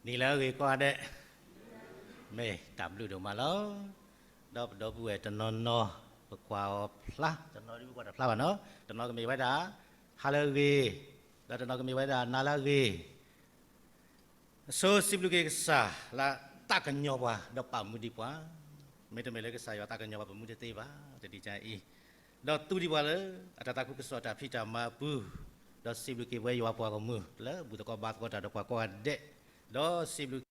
နံၤလၢအဂ့ၤကိးဂၤဒဲး, မ့ၢ်တၢ်ဘျုးဒိၣ်မးလီၤ. ဒီးပဒီပုၢ်ဝဲၢ်တနီၤနီၤ ပကွၢ်အီၤဖျါ, တနီၤဒုးပကွၢ်တဖျါဘၣ်နီၤ, တနီၤကမ့ၢ်ဝဲဒၣ် ဟါလၢအဂ့ၤ, ဒီးတနီၤကမ့ၢ်ဝဲဒၣ် နၤလၢအဂ့ၤ အဆိစံးဘျုးက့ၤကစၢ်လၢတၢ်ကညီၤပှၤ ဒီးပာ်မူဒံးပှၤ, မ့တမ့ၢ်လၢကစၢ်ယွၤတၢ်ကညီၤပှၤပမူတသ့ဘၣ်, တနံၤညါအံၤ, ဒီးသူဒံးပှၤလၢ အတၢ်သးခုကစီၣ်တၢ်ဖံးတၢ်မၤအပူၤ, ဒီးစံးဘျုးက့ၤပဝဲယွၤပှၤဂီၢ်မုၢ် လၢဘူၣ်သကိးဘါသကိးတၢ်ဒီးပှၤကိးဂၤဒဲး, ဒီးစံးဘျုး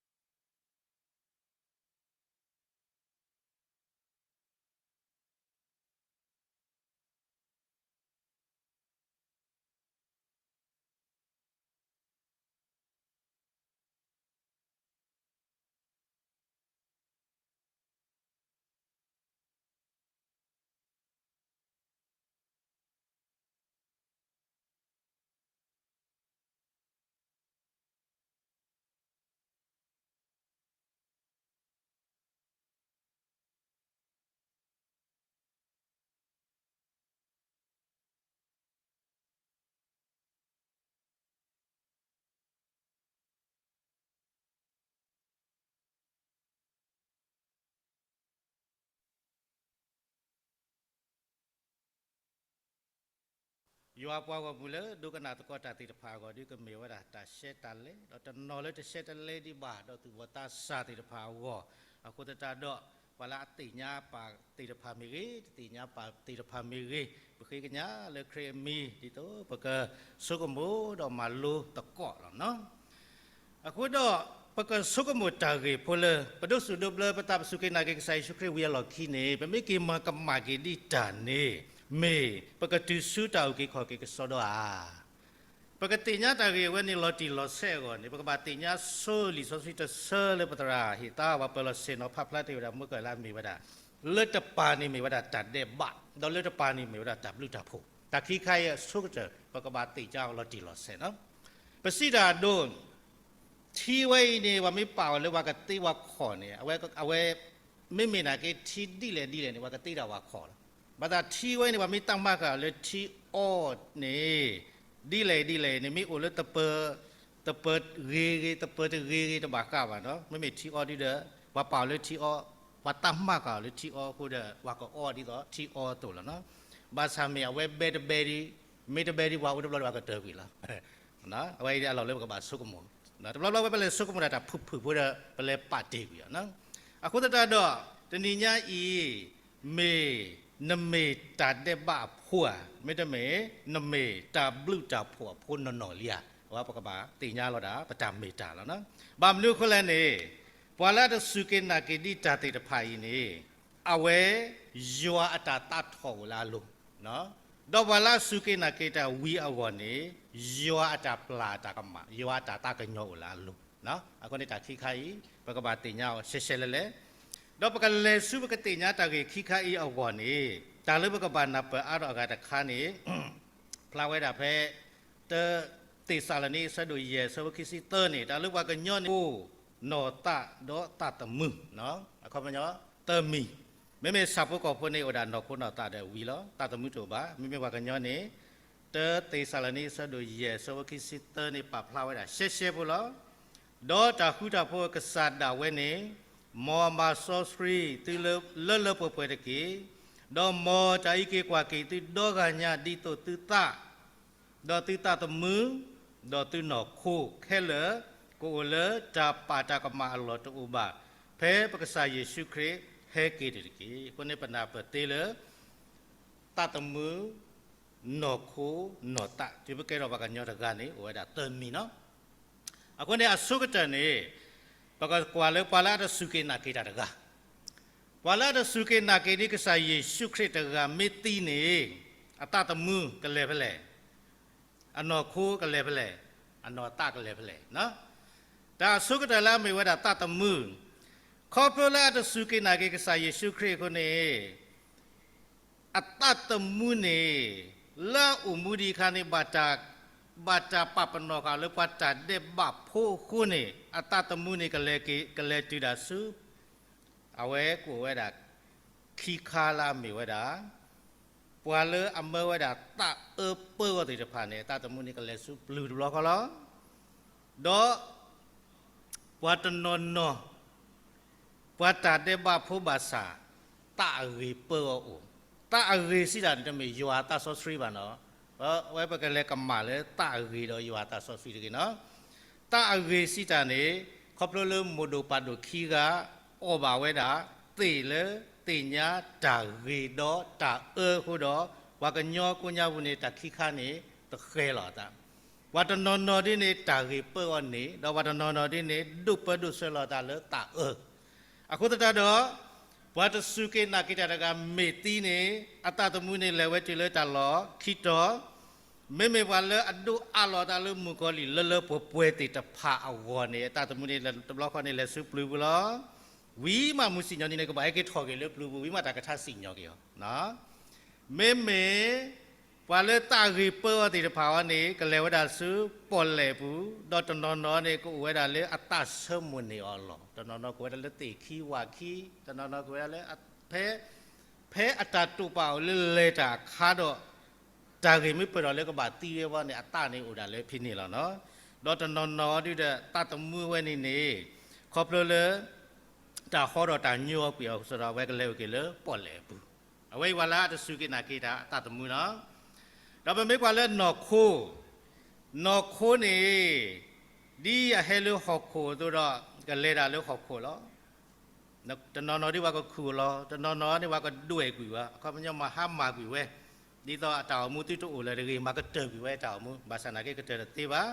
ယွၤပှၤဂီၢ်မုၢ်လၢဒိကနၣ်သကိးတၢ်သ့ၣ်တဖၣ်အဂီၢ် ဒုးကမ့ၢ်ဝဲဒၣ်တၢ်ရှဲတၢ်လဲ, ဒီးတနီၤလၢတရှဲတလဲဒံးဘၣ် ဒီးသူၣ်ဘီၣ်သးစၢ်သ့ၣ်တဖၣ်အဂီၢ်, အဃိသတးဒီး ပှၤလၢအသ့ၣ်ညါပာ်သ့ၣ်တဖၣ်မ့ၢ်ဂ့ၤ, တသ့ၣ်ညါပာ်သ့ၣ်တဖၣ်မ့ၢ်ဂ့ၤ, ပဃ့ကညးလၢခရံာ်အမံၤ ဒ်သိးပကဆိကမိၣ်ဒီးမၤလိသကိးလီၤနီၤ. အဃိဒီး ပကဆိကမိၣ်တၢ်ဂ့ၢ်ဖိလၢ ပဒိးစူၣ်ဒိးဘျၢပတၢ်ပစူၢ်က့ၤနာ်က့ၤကစၢ်ယ့ၣ်ၡူးခရံာ်ဝံၤအလီၢ်ခံန့ၣ် ပမ့ၢ်က့ၤမၤကမၣ်က့ၤဒံးတၢ်န့ၣ် မ့ၢ်ပကတုၤဆူတၢ်အုၣ်က့ၤခီၣ်က့ၤကစီဒီဧါ. ပကသ့ၣ်ညါတၢ်ဂ့ၢ်အဝဲန့ၣ်လီၤတံၢ်လီၤဆဲးအဂီၢ်န့ၣ် ပကဘၣ်သ့ၣ်ညါဆိလံာ်စီဆှံတဆၢလၢပသရၣ်ဟ့ၣ်သါ ပှၤပၢၤလီၢ်ဆ့ၣ်နီၤဖးဖျါတ့ၢ်ဝဲဒၣ် မုၢ်ကၢၢ်လၢအမ့ၢ်ဝဲဒၣ် လၢတပၤန့ၣ်မ့ၢ်ဝဲဒၣ်တၢ်ဒဲးဘး, ဒီးလၢတပၤန့ၣ်မ့ၢ်ဝဲဒၣ်တၢ်ဘျုးတၢ်ဖှိၣ်, တၢ်ခံခါအံၤအဆိကတၢၢ် ပကဘၣ်သ့ၣ်ညါအီၤလီၤတံၢ်လီၤဆဲးနီၤ. ပစံးတၢ်အဒိ ထံဝဲအံၤန့ၣ် ပှၤမ့ၢ်ပာ်အီၤလၢပှၤကသ့ပှၤခီၣ်န့ၣ် အဝဲ အဝဲ မ့မ့ၢ်နာ်က့ထံဒ်လဲၣ်ဒ်လဲၣ်န့ၣ် ပှၤကသ့တၢ်ပှၤခီၣ်လီၤ. ဘၣ်ဆၣ်ထံဝဲန့ၣ် ပှၤမ့ၢ်တၢ်မၤဃာ်အီၤလၢထံအီန့ၣ် ဒ်လဲၣ်ဒ်လဲၣ်န့ၣ် မ့ၢ်အိၣ်လၢ သပၢၤဂ့ၤဂ့ၤ သပၢၤတဂ့ၤဂ့ၤ တဘၣ်ဃးဘၣ်နီၤ. မ့မ့ၢ်ထံအီဒ်ဒီး ပှၤပာ်အီၤလၢထံအီ, ပှၤတၢ်မၤဃာ်အီၤလၢထံအီအဃိဒီး ပှၤကအီဒ်သိးထံအီအသိးလီၤနီၤ. ဘၣ်ဆၣ်မ့ၢ်အဝဲဘဲတဘဲဒံး, မ့ၢ်တဘဲဒံး ပှၤအိၣ်တဘျီဒီးပှၤကတၢၢ်ကွံာ်လီၤ. အဝဲအံၤအလီၢ်လၢပကဘၣ်ဆိကမိၣ်, တဘျီဘျီဝဲပလဲၤဆိကမိၣ်ဒၣ်တၢ်ဖုၣ်ဖုၣ်ဖိဒီး ပလဲၤပာ်တ့ၢ်ကွံာ်အီၤနီၤ. အဃိသတးဒီး တနံၤညါအံၤ မ့ၢ်နမ့ၢ်တၢ်ဒဲးဘးအဖိဧါ, မ့တမ့ၢ် နမ့ၢ်တၢ်ဘျုးတၢ်ဖှိၣ်အဖိနီၢ်နီၢ်လံဧါ. အဝဲပကဘၣ်သ့ၣ်ညါလီၤဒၣ် ပတၢ်မ့ၢ်တၢ်လီၤနီၤ. ဘၣ်မနုၤအဃိလဲၣ်န့ၣ် ပှၤလၢအတစူၢ်က့ၤနာ်က့ၤဒံးတၢ်သ့ၣ်တဖၣ်အံၤန့ၣ် အဝဲ ယွၤအတၢ်သးထီၣ်အိၣ်လၢအလိၤ, ဒီးပှၤလၢအစူၢ်က့ၤနာ်က့ၤတၢ်ဝံၤအဂီၢ်န့ၣ် ယွၤအတၢ်ပျၢ်အတၢ်ကမၣ် ယွၤအတၢ်သးကညီၤအိၣ်လၢအလိၤ. အဃိန့ၣ်တၢ်ခံခါအံၤ ပကဘၣ်သ့ၣ်ညါအီၤရှဲရှဲလဲၣ်လဲၣ်, ဒီးပကလဲၤဆူပကသ့ၣ်ညါတၢ်ဂ့ၢ်ခံခါအံၤအဂီၢ်န့ၣ် တၢ်လၢပကဘၣ်နၢ်ပၢၢ်အါထီၣ်အဂၤတခါန့ၣ် ဖျါဝဲဒၣ်ဖဲ တၢ သ့းစၤလနံ အဆၢဒိၣ်ယဲၢ် အဆၢဖိခံဆံသၢန့ၣ် တၢ်လၢပှၤကညီန့ၣ် ခိၣ် နီၢ်သးဒီးသးသမူ, အခီပညီ သၢမံၤ, မ့မ့ၢ်ဆၣ်ဖိကီၢ်ဖိန့ၣ် အိၣ်ဒၣ်နီၢ်ခိနီၢ်သးဒီးဝံၤလီၤ, သးသမူတအိၣ်ဘၣ်, မ့မ့ၢ်ပှၤကညီန့ၣ် တၢ သ့းစၤလနံ အဆၢဒိၣ်ယဲၢ် အဆၢဖိခံဆံသၢန့ၣ် ပာ်ဖျါဝဲဒၣ်ရှဲရှဲဖိလီၤ. ဒီးတၢ်ဃူတၢ်ဖိးအကစၢ်ဒၣ်ဝဲန့ၣ် မ်အမၤစီဆှံသုလၢလၢပှဲၤပှဲၤတက့ၢ်. ဒီးမ်တၢ်အုၣ်က့ၤကွၢ်က့ၤသုဒီဂၤညါ ဒ်သိးသုသး ဒီးသုသးသမူ ဒီးသုနီၢ်ခိခဲလၢာ် ကအိၣ်လၢတၢ်ပာ်တၢ်ကမၣ်အလီၢ်တအိၣ်ဘၣ် ဖဲပကစၢ်ယ့ၣ်ၡူးခရံာ်ဟဲက့ၤတက့ၢ်. အဃိန့ၣ်ပနၢ်ပၢၢ်သ့လၢ သးသမူ နီၢ်ခိ နီၢ်သး တုၤပကဲထီၣ်ပှၤကညီတဂၤန့ၣ် အိၣ်ဝဲဒၣ်သၢမံၤနီၤ. အဃိန့ၣ်အဆိကတၢၢ်န့ၣ် ပကကွၢ်လၢပှၤလၢအတစူၢ်က့ၤနာ်က့ၤတၢ်တဂၤ, ပှၤလၢအတစူၢ်က့ၤနာ်က့ၤဒ်ကစၢ်ယ့ၣ်ၡူးခရံာ်တဂၤမ့ၢ်သံန့ၣ် အသးသမူကလဲၤဖဲလဲၣ်, အနီၢ်ခိကလဲၤဖဲလဲၣ်, အနီၢ်သးကလဲၤဖဲလဲၣ်. တၢ်အဆိကတၢၢ်လၢအမ့ၢ်ဝဲဒၣ်သးသမူ, ခီဖျိလၢအတစူၢ်က့ၤနာ်က့ၤကစၢ်ယ့ၣ်ၡူးခရံာ်အဃိန့ၣ် အသးသမူန့ၣ် လၢအအိၣ်မူဒံးအခါန့ၣ် ဘၣ်တၢ် ဘၣ်တၢ်ပာ်ပနီၣ်ဃာ်လၢပှၤတၢ်ဒဲးဘးဖိအဃိန့ၣ် အသးသမူန့ၣ် ကလဲၤက့ၤ ကလဲၤတုၤဒၣ်ဆူ အဝဲကအိၣ်ဝဲဒၣ် ခံခါလၢအမ့ၢ်ဝဲဒၣ် ပှၤလၢအမၢဝဲဒၣ်သးအၢပၢအဂီၢ်သ့ၣ်တဖၣ်န့ၣ် အသးသမူန့ၣ် ကလဲၤဆူပျုၤတဘျီဃီလီၤ. ဒီး ပှၤတနီၤနီၤ ပှၤတၢ်ဒဲးဘးဖိဘၣ်ဆၣ် တၢ်အဂ့ၤပၢအီၤအိၣ်, တၢ်အဂ့ၤစံးတၢ်န့ၣ် တမ့ၢ်ယွၤအသးစီဆှံဘၣ်နီၤ. အဝဲပကလဲၤကမၣ်လၢတၢ်အဂ့ၤဒီးယွၤအသးစီဆှံတဂ့ၤနီၤ. တၢ်အဂ့ၤစံးတၢ်န့ၣ် ခီဖျိလၢမိၢ်ဒိၣ်ပၢ်ဒိၣ်ခံဂၤ အီၣ်ဘၣ်ဝဲဒၣ် သ့ၣ်လၢသ့ၣ်ညါတၢ်ဂ့ၤဒီးတၢ်အၢအဃိဒီး ပှၤကညီကိးညါပူၤန့ၣ် တၢ်ခံခါန့ၣ် တဃဲၤလီၤအသး ပှၤတနီၤနီၤဒ်န့ၣ် တၢ်ဂ့ၤပၢအီၤန့ၣ်, ဒီးပှၤတနီၤနီၤဒ်န့ၣ် ဒိၣ်ပၢဒိၣ်ဆှၢလီၤအသးလၢတၢ်အၢ. အဃိသတးဒီး ပှၤတစူၢ်က့ၤနာ်က့ၤတၢ်တဂၤမ့ၢ်သံန့ၣ် အသးသမူန့ၣ်လဲၤဝဲတုၤလၢတၢ်လီၢ်ခံတီၤ, မ့မ့ၢ်ပှၤလၢအဒိၣ်အးလီၤအသးလၢမုၣ်ကီၤလံၢ်လၢလၢပှဲၤပှဲၤသ့ၣ်တဖၣ်အဂီၢ်န့ၣ် အသးသမူန့ၣ်တဘျီဃီန့ၣ်လဲၤဆူပျုၤပူၤလီၤ. ဝံၤမးမုၢ်စံၣ်ညီၣ်နံၤန့ၣ် ကဘၣ်ဟဲက့ၤထီၣ်က့ၤလၢပျုၤပူၤ ဝံၤမးတၢ်ကထါစံၣ်ညီၣ်က့ၤအီၤ မ့မ့ၢ် ပှၤလၢတၢ်ဂ့ၤပၢအီၤသ့ၣ်တဖၣ်အံၤန့ၣ် ကလဲၤဝဲဒၣ်ဆူပီၣ်လဲၣ်ပူၤ, ဒီးတနီၤနီၤန့ၣ် ကအိၣ်ဝဲဒၣ်လၢအသးဆၢမိၣ်န့ၢ်အီၤလီၤ. တနီၤနီၤကအိၣ်ဝဲဒၣ်လၢသ့ၣ်ခံဝၣ်ခံ, တနီၤနီၤကအိၣ်ဝဲဒၣ်လၢ ဖဲ ဖဲအတၢ်တိာ်ပာ်အိၣ်လၢလဲၤတၢ်အခါဒီး တၢ်ဂ့ၢ်မ့ၢ်ပၢၢ်ထီၣ်လၢကဘၣ်သံဝဲဘၣ်န့ၣ် အသးန့ၣ်အိၣ်ဒၣ်လၢဖဲန့ၣ်လီၤနီၤ. ဒီးတနီၤနီၤဒုးဒီးသးသမူဝဲန့ၣ်န့ၣ် ခီဖျိလၢ တၢ်ဟီဒီးတၢ်ညိအီၤကွံာ်အီၤ ကစၢ်ဒီးအဝဲကလဲၤအိၣ်က့ၤလၢပီၣ်လဲၣ်အပူၤ, အဝဲအံၤပှၤလၢအတစူၢ်က့ၤနာ်က့ၤတၢ်အသးသမူနီၤ. ဒီးပမ့ၢ်ကွၢ်လၢနီၢ်ခိ, နီၢ်ခိန့ၣ် ဒ်အဟဲလၢဟီၣ်ခိၣ်အသိးဒီး ကလဲၤဒၣ်လၢဟီၣ်ခိၣ်လီၤ. တနီၤနီၤဒ်ပှၤကခူၣ်လီၤ, တနီၤနီၤန့ၣ်ပှၤကဒွဲၣ်ကွံာ်ဝဲ, အခီပညီမၤဟါမၢ်ကွံာ်ဝဲ, ဒ်သိးအတၢ်အိၣ်မူသုတအိၣ်လၢၤတဂ့ၤ မၤကတၢၢ်ကွံာ်ဝဲတၢ်အိၣ်မူ, ဘၣ်ဆၣ်နာ်က့ကတၢၢ်တသ့ဘၣ်.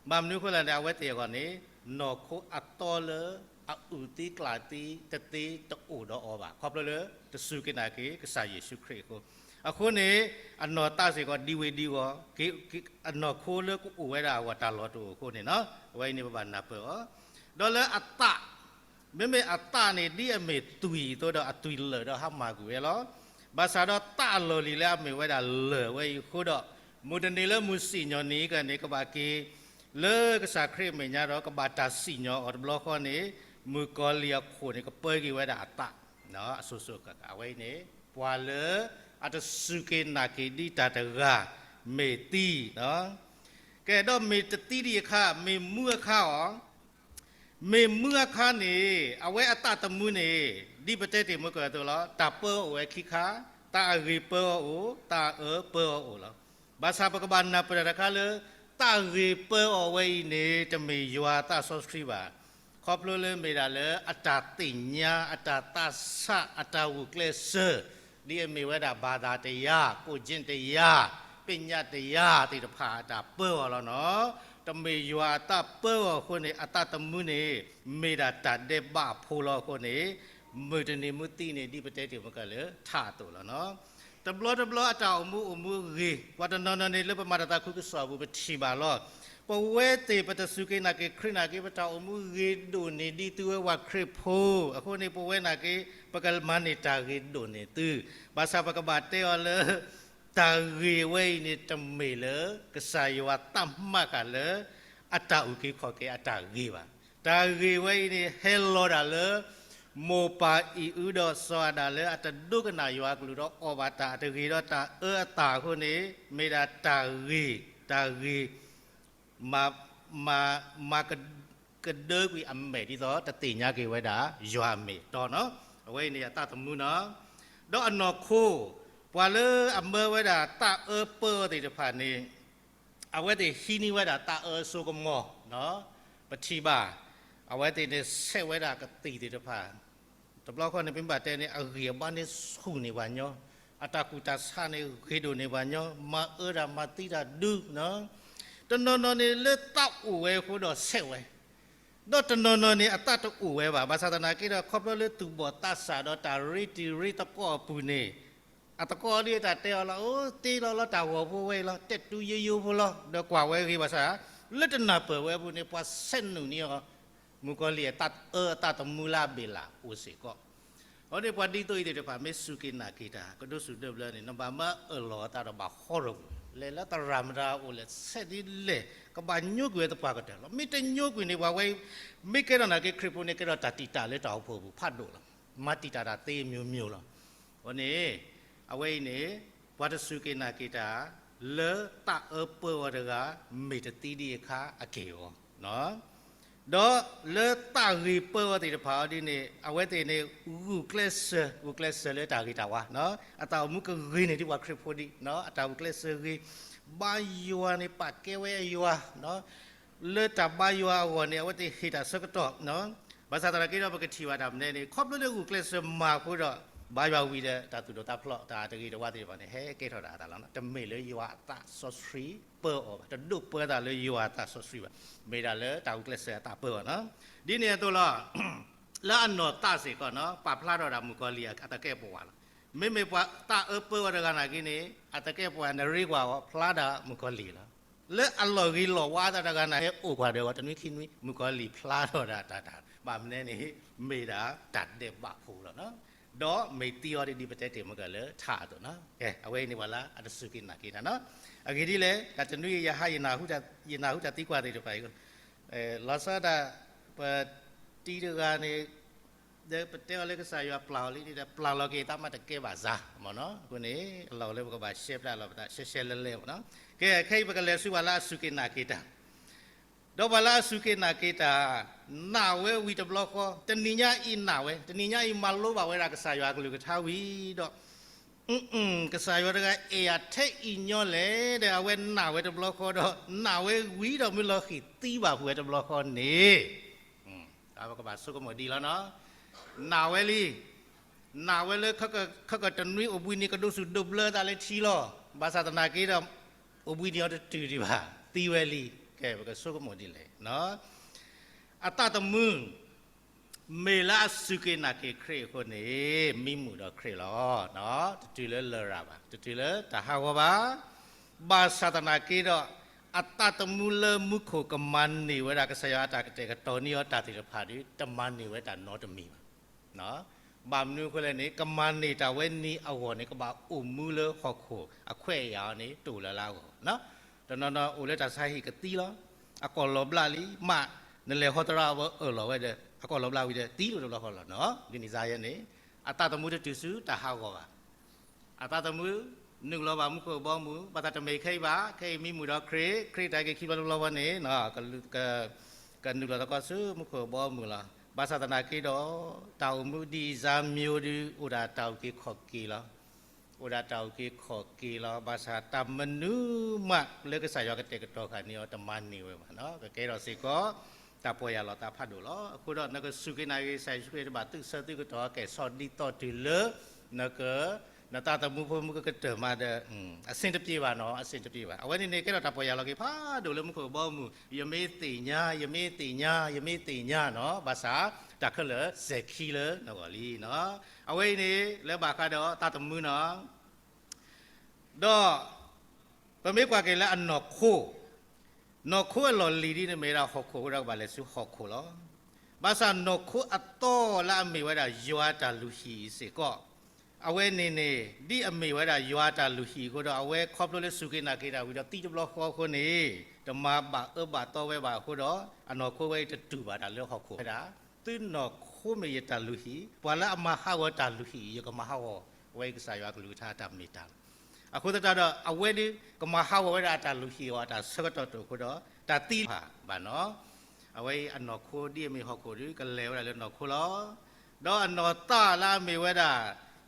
ဘၣ်မနုၤအဃိလဲၣ်န့ၣ် အဝဲသ့ၣ်အဂီၢ်န့ၣ် နီၢ်ခိအသီလၢအအုၣ်သံကျၣ်သံတသ့တအိၣ်ဒီးအီၤဘၣ်, ခီဖျိလၢတစူၢ်က့ၤနာ်က့ၤကစၢ်ယ့ၣ်ၡူးခရံာ်အဃိ, အဃိန့ၣ် အနီၢ်သးစ့ၢ်ကီးဒံဝ့ၤဒံဝီၤ, အနီၢ်ခိလၢကအိၣ်ဝဲဒၣ်အဂီၢ်တၢ်လီၢ်တအိၣ်အဃိန့ၣ်နီၤ, အဝဲအံၤန့ၣ်ပဘၣ်နၢ်ပၢၢ်အီၤ. ဒီးလၢအသး မ့မ့ၢ်အသးန့ၣ် ဒ်အမ့ၢ်သွံၣ်အသိးဒီးအသွံၣ်လၢာ်ဒီးဟါမၢ်ကွံာ်ဝဲလီၤ. ဘၣ်ဆၣ်ဒီးသးအလီၢ်လံၤလၢအမ့ၢ်ဝဲဒၣ်လၢာ်ဝဲအံၤအဃိဒီး, မုၢ်တနံၤလၢမုၢ်စံၣ်ညီၣ်နံၤကန့ၣ် ကဘၣ်က့ၤ လၢကစၢ်ခရံာ်အမဲာ်ညါဒီး ကဘၣ်တၢ်စံၣ်ညီၣ်အီၤတဘျီဃီန့ၣ်, မုၣ်ကီၤလံၢ်အခိၣ်န့ၣ် ကပၢက့ၤဝဲဒၣ်အသး အဆိကတၢၢ်အဝဲအံၤန့ၣ် ပှၤလၢအတစူၢ်က့ၤနာ်က့ၤဒံးတၢ်တဂၤ မ့ၢ်သံ ကဲ ဒီးမ့ၢ်တသံဒံးအခါ မ့ၢ်မူအခါအီၤ, မ့ၢ်မူအခါန့ၣ် အဝဲအသးသမူန့ၣ် ဒ်ပတဲတ့ၢ်မုၢ်ကၢၢ်အသိးလီၤ. တၢ်ပၢအီၤအိၣ်ဝဲခံခါ, တၢ်အဂ့ၤပၢအီၤအိၣ်, တၢ်အၢပၢအီၤအိၣ်လီၤ. ဘၣ်ဆၣ်ပကဘၣ်နၢ်ပၢၢ်တၢ်တခါလၢ တၢ်ဂ့ၤပၢအီၤဝဲအံၤန့ၣ် တမ့ၢ်ယွၤအသးစီဆှံဘၣ်. ခီဖျိလၢမ့ၢ်ဒၣ်လၢအတၢ်သ့ၣ်ညါ, အတၢ်သးဆး, အတၢ်ဂုာ်ကျဲးစၢး, ဒ်အမ့ၢ်ဝဲဒၣ် ဘာသာတရား, ကိုယ်ကျင့်တရား, ပညတ်တရားသ့ၣ်တဖၣ်အတၢ်ပၢအီၤလီၤနီၤ. တမ့ၢ်ယွၤအသးပၢအီၤအဃိန့ၣ် အသးသမူန့ၣ် မ့ၢ်ဒၣ်တၢ်ဒဲးဘးဖိလီၤအဃိန့ၣ် မုၢ်တနံၤမုၢ်သံန့ၣ် ဒ်ပတဲတ့ၢ်မုၢ်ကၢၢ်လၢထးအသိးလီၤနီၤ. တဘျီတဘျီအတၢ်အိၣ်မူအိၣ်မူအဂ့ၤ, ပှၤတနီၤနီၤန့ၣ် လၢပမၤတၢ်သးခုကစီၣ်အပူၤ ပထံၣ်ဘၣ်လီၤ. ပဝဲသ့ၣ်ပတစူၢ်က့ၤနာ်က့ၤခရံာ်နာ်က့ၤ ပတၢ်အိၣ်မူဂ့ၤဒိၣ်န့ၢ်ဒ်သုဝဲပှၤခရံာ်ဖိအဃိန့ၣ် ပဝဲနာ်က့ၤ ပကမၤန့ၢ်တၢ်ဂ့ၤဒိၣ်န့ၢ်သု, ဘၣ်ဆၣ်ပကဘၣ်တဲအီၤလၢ တၢ်ဂ့ၤဝဲအံၤန့ၣ် တမ့ၢ်လၢ ကစၢ်ယွၤသးမၤဃာ်လၢ အတၢ်အုၣ်က့ၤခီၣ်က့ၤအတၢ်ဂ့ၤဘၣ်. တၢ်ဂ့ၤဝဲအံၤန့ၣ် ဟဲလီၤဒၣ်လၢ မိၢ်ပၢ်အံၤအုဒီးစီၤအၤဒၣ်လၢအတဒိကနၣ်ယွၤအကလုၢ်ဒီးအီၣ်ဘၣ်တၢ်အတဂ့ၤဒီးတၢ်အၢအသးအဃိန့ၣ် မ့ၢ်ဒၣ်တၢ်ဂ့ၤ, တၢ်ဂ့ၤ မၤ, မၤ, မၤက, ကဒၢကွံာ်အမဲာ်ဒ်သိး တသ့ၣ်ညါက့ၤဝဲဒၣ် ယွၤအမ့ၢ်အတီနီၤ. အဝဲအံၤန့ၣ်အသးသမူနီၤ. ဒီးအနီၢ်ခိ, ပှၤလၢအမၢဝဲဒၣ်သးအၢပၢအီၤသ့ၣ်တဖၣ်န့ၣ် အဝဲသ့ၣ်ဟံးန့ၢ်ဝဲဒၣ်သးအၢစိကမီၤ, ပထံၣ်ဘၣ်, အဝဲသ့ၣ်န့ၣ်ဆဲးဝဲဒၣ်ကသံၣ်သ့ၣ်တဖၣ် တဘျီဃီန့ၣ် ပမ့ၢ်ဘၣ်တဲန့ၣ် အဂံၢ်အဘါန့ၣ်ဆူၣ်န့ၢ်ပှၤညီ, အတၢ်ကူၣ်တၢ်ဆးန့ၣ်ဂ့ၤဒိၣ်န့ၢ်ပှၤညီ, မၤအၢတၢ်မၤသံတၢ်ဒု, တနီၤနီၤန့ၣ်လၢသးအိၣ်ဝဲအဃိဒီးဆဲးဝဲ, ဒီးတနီၤနီၤန့ၣ်အသးတအိၣ်ဝဲဘၣ်. ဘၣ်ဆၣ်သနာ်က့ဒီး ခီဖျိလၢသူၣ်ဘီၣ်သးစၢ်ဒီးတၢ်ရ့တံၤရ့သကိးအပူၤန့ၣ် အသကိးဒ်အတၢ်တဲအီၤလီၤ, အိၣ်တ့လီၤလီၤတၢ်ဂီၤဖိဝဲအံၤလီၤ, တဲတူယိယိဖိလီၤ, ဒီးကွၢ်ဝဲဂ့ၤဘၣ်ဆၣ်, လၢတနၢ်ပၢၢ်ဝဲအပူၤန့ၣ် ပှၤဆဲးနုာ်န့ၢ်အီၤ, မုၣ်ကီၤလံၢ်အသးအၢအသးသမူလၢအဘ့ၣ်လၢ်အိၣ်စ့ၢ်ကီး. အဃိန့ၣ် ပှၤဒ်သိးအံၤသ့ၣ်တဖၣ် မ့ၢ်စူၢ်က့ၤနာ်က့ၤတၢ် ကဒိးစူၢ်ဒိးဘျၢန့ၣ် နဘၣ်မၢအၢၣ်လီၤအသးဒီးဘၣ်ဃီထီၣ်ကွံာ်, လဲၤလၢသရၣ်မတၤအိၣ်လဲၣ် ဆဲးဒ်လဲၣ်, ကဘၣ်ညိကွံာ်ဝဲသပှၢ်ကတၢၢ်လီၤ. မ့ၢ်တညိကွံာ်န့ၣ် ပှၤဝဲအံၤ မ့ၢ်ကဲထီၣ်နာ်က့ၤခရံာ်ဖိန့ၣ် ကဲထီၣ်တၢ်တံာ်တာ်လၢတၢ်အိၣ်ဖှိၣ်အပူၤဖးဒိၣ်လီၤ. မၤတံာ်တာ်တၢ်သ့မျိုးမျိုးလီၤ. အဃိန့ၣ် အဝဲအံၤန့ၣ် ပှၤတစူၢ်က့ၤနာ်က့ၤတၢ် လၢသးအၢပၢအီၤတဂၤ မ့ၢ်တသံဒံးအခါအက့ၢ်အဂီၤ ဒီးလၢတၢ်ဂ့ၤပၢအီၤသ့ၣ်တဖၣ်အီၤဒ်န့ၣ် အဝဲသ့ၣ်န့ၣ် ဂုာ်ကျဲးစၢး, ဂုာ်ကျဲးစၢးလၢတၢ်ဂ့ၤတၢ်ဝါ, အတၢ်အိၣ်မူကဂ့ၤန့ၢ်ဒံးပှၤခရံာ်ဖိဒံး, အတၢ်ဂုာ်ကျဲးစၢးဂ့ၤ, ဘါယွၤန့ၣ် ပာ်ကဲဝဲအယွၤ, လၢတၢ်ဘါယွၤအဂီၢ်န့ၣ် အဝဲသ့ၣ်ဟ့ၣ်တၢ်ဆၢကတီၢ်, ဘၣ်ဆၣ်သနာ်က့ဒီး ပကထံၣ်ဘၣ်တၢ်မနုၤန့ၣ် ခီဖျိလၢဂုာ်ကျဲးစၢးမၤအဃိဒီး ဘါယွၤဝံၤဒီး တၢ်သူၣ်ဒိၣ်သးဖျိး တၢ်တဂ့ၤတဝါသ့ၣ်တဖၣ်န့ၣ် ဟဲကဲထီၣ်တၢ်အသးလီၤ. တမ့ၢ်လၢယွၤအသးစီဆှံပၢအီၤဘၣ်, တဒိးပၢသးလၢယွၤအသးစီဆှံဘၣ်, မ့ၢ်ဒၣ်လၢတၢ်ဂုာ်ကျဲးစၢးအသးပၢအီၤနီၤ. ဒ်န့ၣ်အသိးလီၤ. လၢအနီၢ်သးစ့ၢ်ကီးနီၤ ပာ်ဖျါထီၣ်ဒၣ်မုၣ်ကီၤလံၢ်အသကဲးပဝးလီၤ. မ့မ့ၢ်ပှၤသးအၢပၢအီၤတဂၤနာ်က့န့ၣ် အသကဲးပဝးနရ့ကွၢ်အီၤ ဖျါဒၣ်မုၣ်ကီၤလံၢ်လီၤ. လၢအလီၢ်ဂ့ၤလီၢ်ဝါသးတဂၤနာ်က့ အိၣ်ကွၢ်ဒီးအီၤတနွံခံနွံ မုၣ်ကီၤလံၢ်ဖျါထီၣ်ဒၣ်တၢ်တၢ် ဘၣ်မနုၤန့ၣ် မ့ၢ်ဒၣ်တၢ်ဒဲးဘးဖိလီၤ. ဒီးမ့ၢ်သံအီၤဒ်ပတဲတ့ၢ်မ့ၢ်ကလၢထးအသိးနီၤ. ကဲ အဝဲအံၤန့ၣ်ပှၤလၢအတစူၢ်က့ၤနာ်က့ၤတၢ်နီၤ. အဂ့ၢ်ဒ်လဲၣ် တၢ်တနွံအံၤ ယဟးယနၢ်ဟူတၢ်သံကွၢ်သ့ၣ်တဖၣ်အံၤ လီၤဆီဒၣ် ပတံၤတဂၤန့ၣ် ဒီးပတဲအီၤလၢကစၢ်ယွၤပျၢ်အီၤလံဒီး ပျၢ်လီၤက့ၤသးမးတကဲဘၣ်စၢ်မ့ၢ်နီၤ. အဃိန့ၣ် အလီၢ်လၢပကဘၣ်ရှဲပျၢ်လီၤပသး ရှဲရှဲလဲလဲမ့ၢ်နီၤ. ကဲ ခဲအံၤပကလဲၤဆူပှၤလၢအစူၢ်က့ၤနာ်က့ၤတၢ် ဒီးပှၤလၢအစူၢ်က့ၤနာ်က့ၤတၢ် နာ်ဝဲဝံၤတဘျီဃီ တနံၤညါအံၤနာ်ဝဲ တနံၤညါအံၤမၤလိဘၣ်ဝဲဒၣ်ကစၢ်ယွၤအကလုၢ်ကထါဝံၤဒီး ကစၢ်ယွၤတဂၤအဲၣ်ယၤထဲအံၤညီလဲၣ်ဒီး အဝဲနာ်ဝဲတဘျီဃီဒီး နာ်ဝဲဝံၤဒီးမ့ၢ်လီၤဃံၤသံဘၣ်ဖုးဝဲတဘျီဃီန့ၣ် ပကဘၣ်ဆိကမိၣ်ဒ်လီၤနီၤ. နာ်ဝဲလံ, နာ်ဝဲလၢ ခဲကတနွံအိၣ်ဘှံးနံၤကဒိးဆူၣ်ဒိးဘျၢသးလၢထံလီၤ. ဘၣ်ဆၣ်သနာ်က့ဒီး အိၣ်ဘှံးနံၤအီၤတတုၤဒံးဘၣ် သံဝဲလံ. ကဲ ပကဆိကမိၣ်ဒ်လဲၣ် အသးသမူ မ့ၢ်လၢအစူၢ်က့ၤနာ်က့ၤခရံာ်အဃိန့ၣ် မံမုာ်ဒီးခရံာ်လီၤ. တတုၤလၢလရာ်ဘၣ်, တတုၤလၢတၢ်ဟးဂီၤဘၣ်. ဘၣ်ဆၣ်သနာ်က့ဒီး အသးသမူလၢမူခိၣ်ကမၤန့ၢ်ဝဲဒၣ်ကစၢ်ယွၤအတၢ်ကတဲာ်ကတီၤန့ၢ်အီၤတၢ်သ့ၣ်တဖၣ်ဒီး တမၤန့ၢ်ဝဲတၢ်နီတမံၤဘၣ်. ဘၣ်မနုၤအဃိလဲၣ်န့ၣ် ကမၤန့ၢ်တၢ်ဝဲန့ၣ်အဂီၢ်န့ၣ် ကဘၣ်အိၣ်မူလၢဟီၣ်ခိၣ်အခွဲးအယာ်အီၤန့ၣ် တအိၣ်လၢၤလၢအဂီၢ်. တနီၤနီၤအိၣ်လၢတၢ်ဆါဟံၣ်ကသံလီၤ. အကီၢ်လီၤဘျါလံ မ့ၢ်နလဲၤဟီသရၣ်ဝဲအၢၣ်လီၤဝဲဒီး အကီၢ်လီၤဘျါဝံၤဒီးသံလီၤတဘျီဃီလီၤနီၤ. ဒ်န့ၣ်စါယဲန့ၣ် အသးသမူတတုၤဆူတၢ်ဟးဂီၤဘၣ်. အသးသမူ နုာ်လီၤဘၣ်မူခိၣ်ဘီမုၢ် ဘၣ်ဆၣ်တမ့ၢ်ခဲအံၤဘၣ်, ခဲအံၤမံမုာ်ဒီးခရံာ်, ခရံာ်တၢ်က့ၤခံဘျီတဘျီဃီန့ၣ် ကနုာ်လီၤသကိးဆူမူခိၣ်ဘီမုၢ်လီၤ. ဘၣ်ဆၣ်သနာ်က့ဒီး တၢ်အိၣ်မူဒ်အံၤစါမျိၤဒုး အိၣ်ဒၣ်တၢ်အုၣ်က့ၤခီၣ်က့ၤလီၤ. အိၣ်ဒၣ်တၢ်အုၣ်က့ၤခီၣ်က့ၤလီၤ. ဘၣ်ဆၣ်တၢ်မနုၤမးလၢကစၢ်ယွၤကတဲာ်ကတီၤဃာ်န့ၢ်အီၤ တမၤန့ၢ်ဝဲဘၣ်နီၤ. ကကဲထီၣ်စ့ၢ်ကီး တၢ်ပီၢ်ယၢ်လီၤသးဖးဒိၣ်လီၤ. အဃိဒီး နကစူၢ်က့ၤနာ်က့ၤကစၢ်ယ့ၣ်ၡူးခရံာ် တဘၣ်သုးဆၢသုးကတီၢ် ကဲၣ်ဆီၣ်ဒ်သိးတုၤလၢ နက နသးသမူဖိမုၢ်ကကတၢၢ်မးဒီး အဆင်တပြေဘၣ်နီၤ, အဆင်တပြေဘၣ်. အဝဲန့ၣ်န့ၣ် ကဲထီၣ်တၢ်ပီၢ်ယၢ်လီၤက့ၤဖးဒိၣ်လၢမူခိၣ်ဘီမုၢ်, ယမ့ၢ်သ့ၣ်ညါ, ယမ့ၢ်သ့ၣ်ညါ, ယမ့ၢ်သ့ၣ်ညါနီၤ, ဘၣ်ဆၣ် တၢ်ခဲလၢာ်စဲၤခံလၢနဂီၢ်လံနီၤ. အဝဲအံၤန့ၣ် လၢဘၣ်ဃးဒီးသးသမူနီၤ. ဒီး ပမ့ၢ်ကွၢ်က့ၤလၢအနီၢ်ခိ နီၢ်ခိအလီၢ်လံၤဒ်န့ၣ်မ့ၢ်ဝဲဒၣ်ဟီၣ်ခိၣ်အဃိဒီး ကဘၣ်လဲၤဆူဟီၣ်ခိၣ်လီၤ. ဘၣ်ဆၣ်နီၢ်ခိအသီလၢအမ့ၢ်ဝဲဒၣ် ယွၤအတၢ်လုၢ်ဟံၣ်အံၤစ့ၢ်ကီး, အဝဲန့ၣ်န့ၣ် ဒ်အမ့ၢ်ဝဲဒၣ်ယွၤအတၢ်လုၢ်ဟံၣ်အဃိဒီး အဝဲခီဖျိလၢစူၢ်က့ၤနာ်က့ၤတၢ်ဝံၤဒီးသံတဘျီဃီအဃိန့ၣ် တမၤဘၣ်အၢဘၣ်သီဝဲဘၣ်အဃိဒီး အနီၢ်ခိဝဲအံၤတတုၤဘၣ်တၢ်လၢဟီၣ်ခိၣ်ဝဲဒၣ် သုနီၢ်ခိမ့ၢ်ယတၢ်လုၢ်ဟံၣ်, ပှၤလၢအမၤဟးဂီၤတၢ်လုၢ်ဟံၣ်အံၤ ယကမၤဟးဂီၤ, အဝဲအံၤကစၢ်ယွၤအကလုၢ်ကထါတၢ်မ့ၢ်တၢ်လီၤ. အဃိသတးဒီး အဝဲဒၣ် ကမၤဟးဂီၤဝဲဒၣ်အတၢ်လုၢ်ဟံၣ်အီၤ အတၢ်ဆၢကတီၢ်တအိၣ်အဃိဒီး တၢ်သံတဖၣ်ဘၣ်နီၤ. အဝဲအံၤအနီၢ်ခိဒ်အမ့ၢ်ဟီၣ်ခိၣ်ဒီး ကလဲၤဝဲဒၣ်လၢနီၢ်ခိလီၤ. ဒီးအနီၢ်သးလၢအမ့ၢ်ဝဲဒၣ်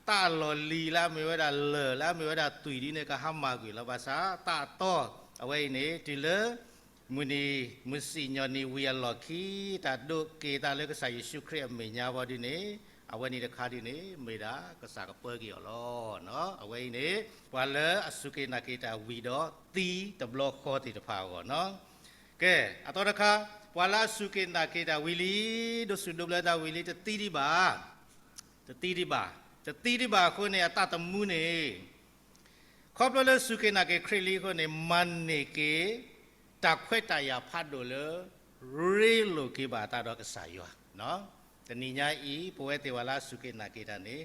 သးအလီၢ်လံၤလၢအမ့ၢ်ဝဲဒၣ်လၢၢ် လၢအမ့ၢ်ဝဲဒၣ်သွံၣ်ဒ်န့ၣ် ကဟါမၢ်ကွံာ်လီၤ. ဘၣ်ဆၣ်သးအသီ အဝဲအံၤန့ၣ် တုၤလၢ မုၢ်နံၤ မုၢ်စံၣ်ညီၣ်နံၤဝံၤအလီၢ်ခံ တၢ်ဒိးက့ၤသးလၢကစၢ်ယ့ၣ်ၡူးခရံာ်အမဲာ်ညါဘီဒ်န့ၣ် အဝဲန့ၣ်တခါဒ်န့ၣ် မ့ၢ်ဒၣ်ကစၢ်ကပၢက့ၤအီၤလီၤ. အဝဲအံၤန့ၣ် ပှၤလၢအစူၢ်က့ၤနာ်က့ၤတၢ်ဝံၤဒီးသံတဘျီဃီသ့ၣ်တဖၣ်အဂီၢ်နီၤ. ကဲ အသီတခါ ပှၤလၢအစူၢ်က့ၤနာ်က့ၤတၢ်ဝံၤလံ ဒိးဆူၣ်ဒိးဘျၢတၢ်ဝံၤလံ တသံဒံးဘၣ် တသံဒံးဘၣ်, တသံဒံးဘၣ်အဃိန့ၣ် အသးသမူန့ၣ် ခီဖျိလၢစူၢ်က့ၤနာ်က့ၤခရံာ်လံအဃိန့ၣ် မၤန့ၢ်က့ၤ တၢ်ခွဲးတၢ်ယာ်ဖးဒိၣ်လၢ ရ့လိာ်က့ၤဘၣ်အသးဒီးကစၢ်ယွၤ. တနံၤညါအံၤ ပဝဲသ့ၣ်ဝဲလၢအစူၢ်က့ၤနာ်က့ၤတၢ်န့ၣ်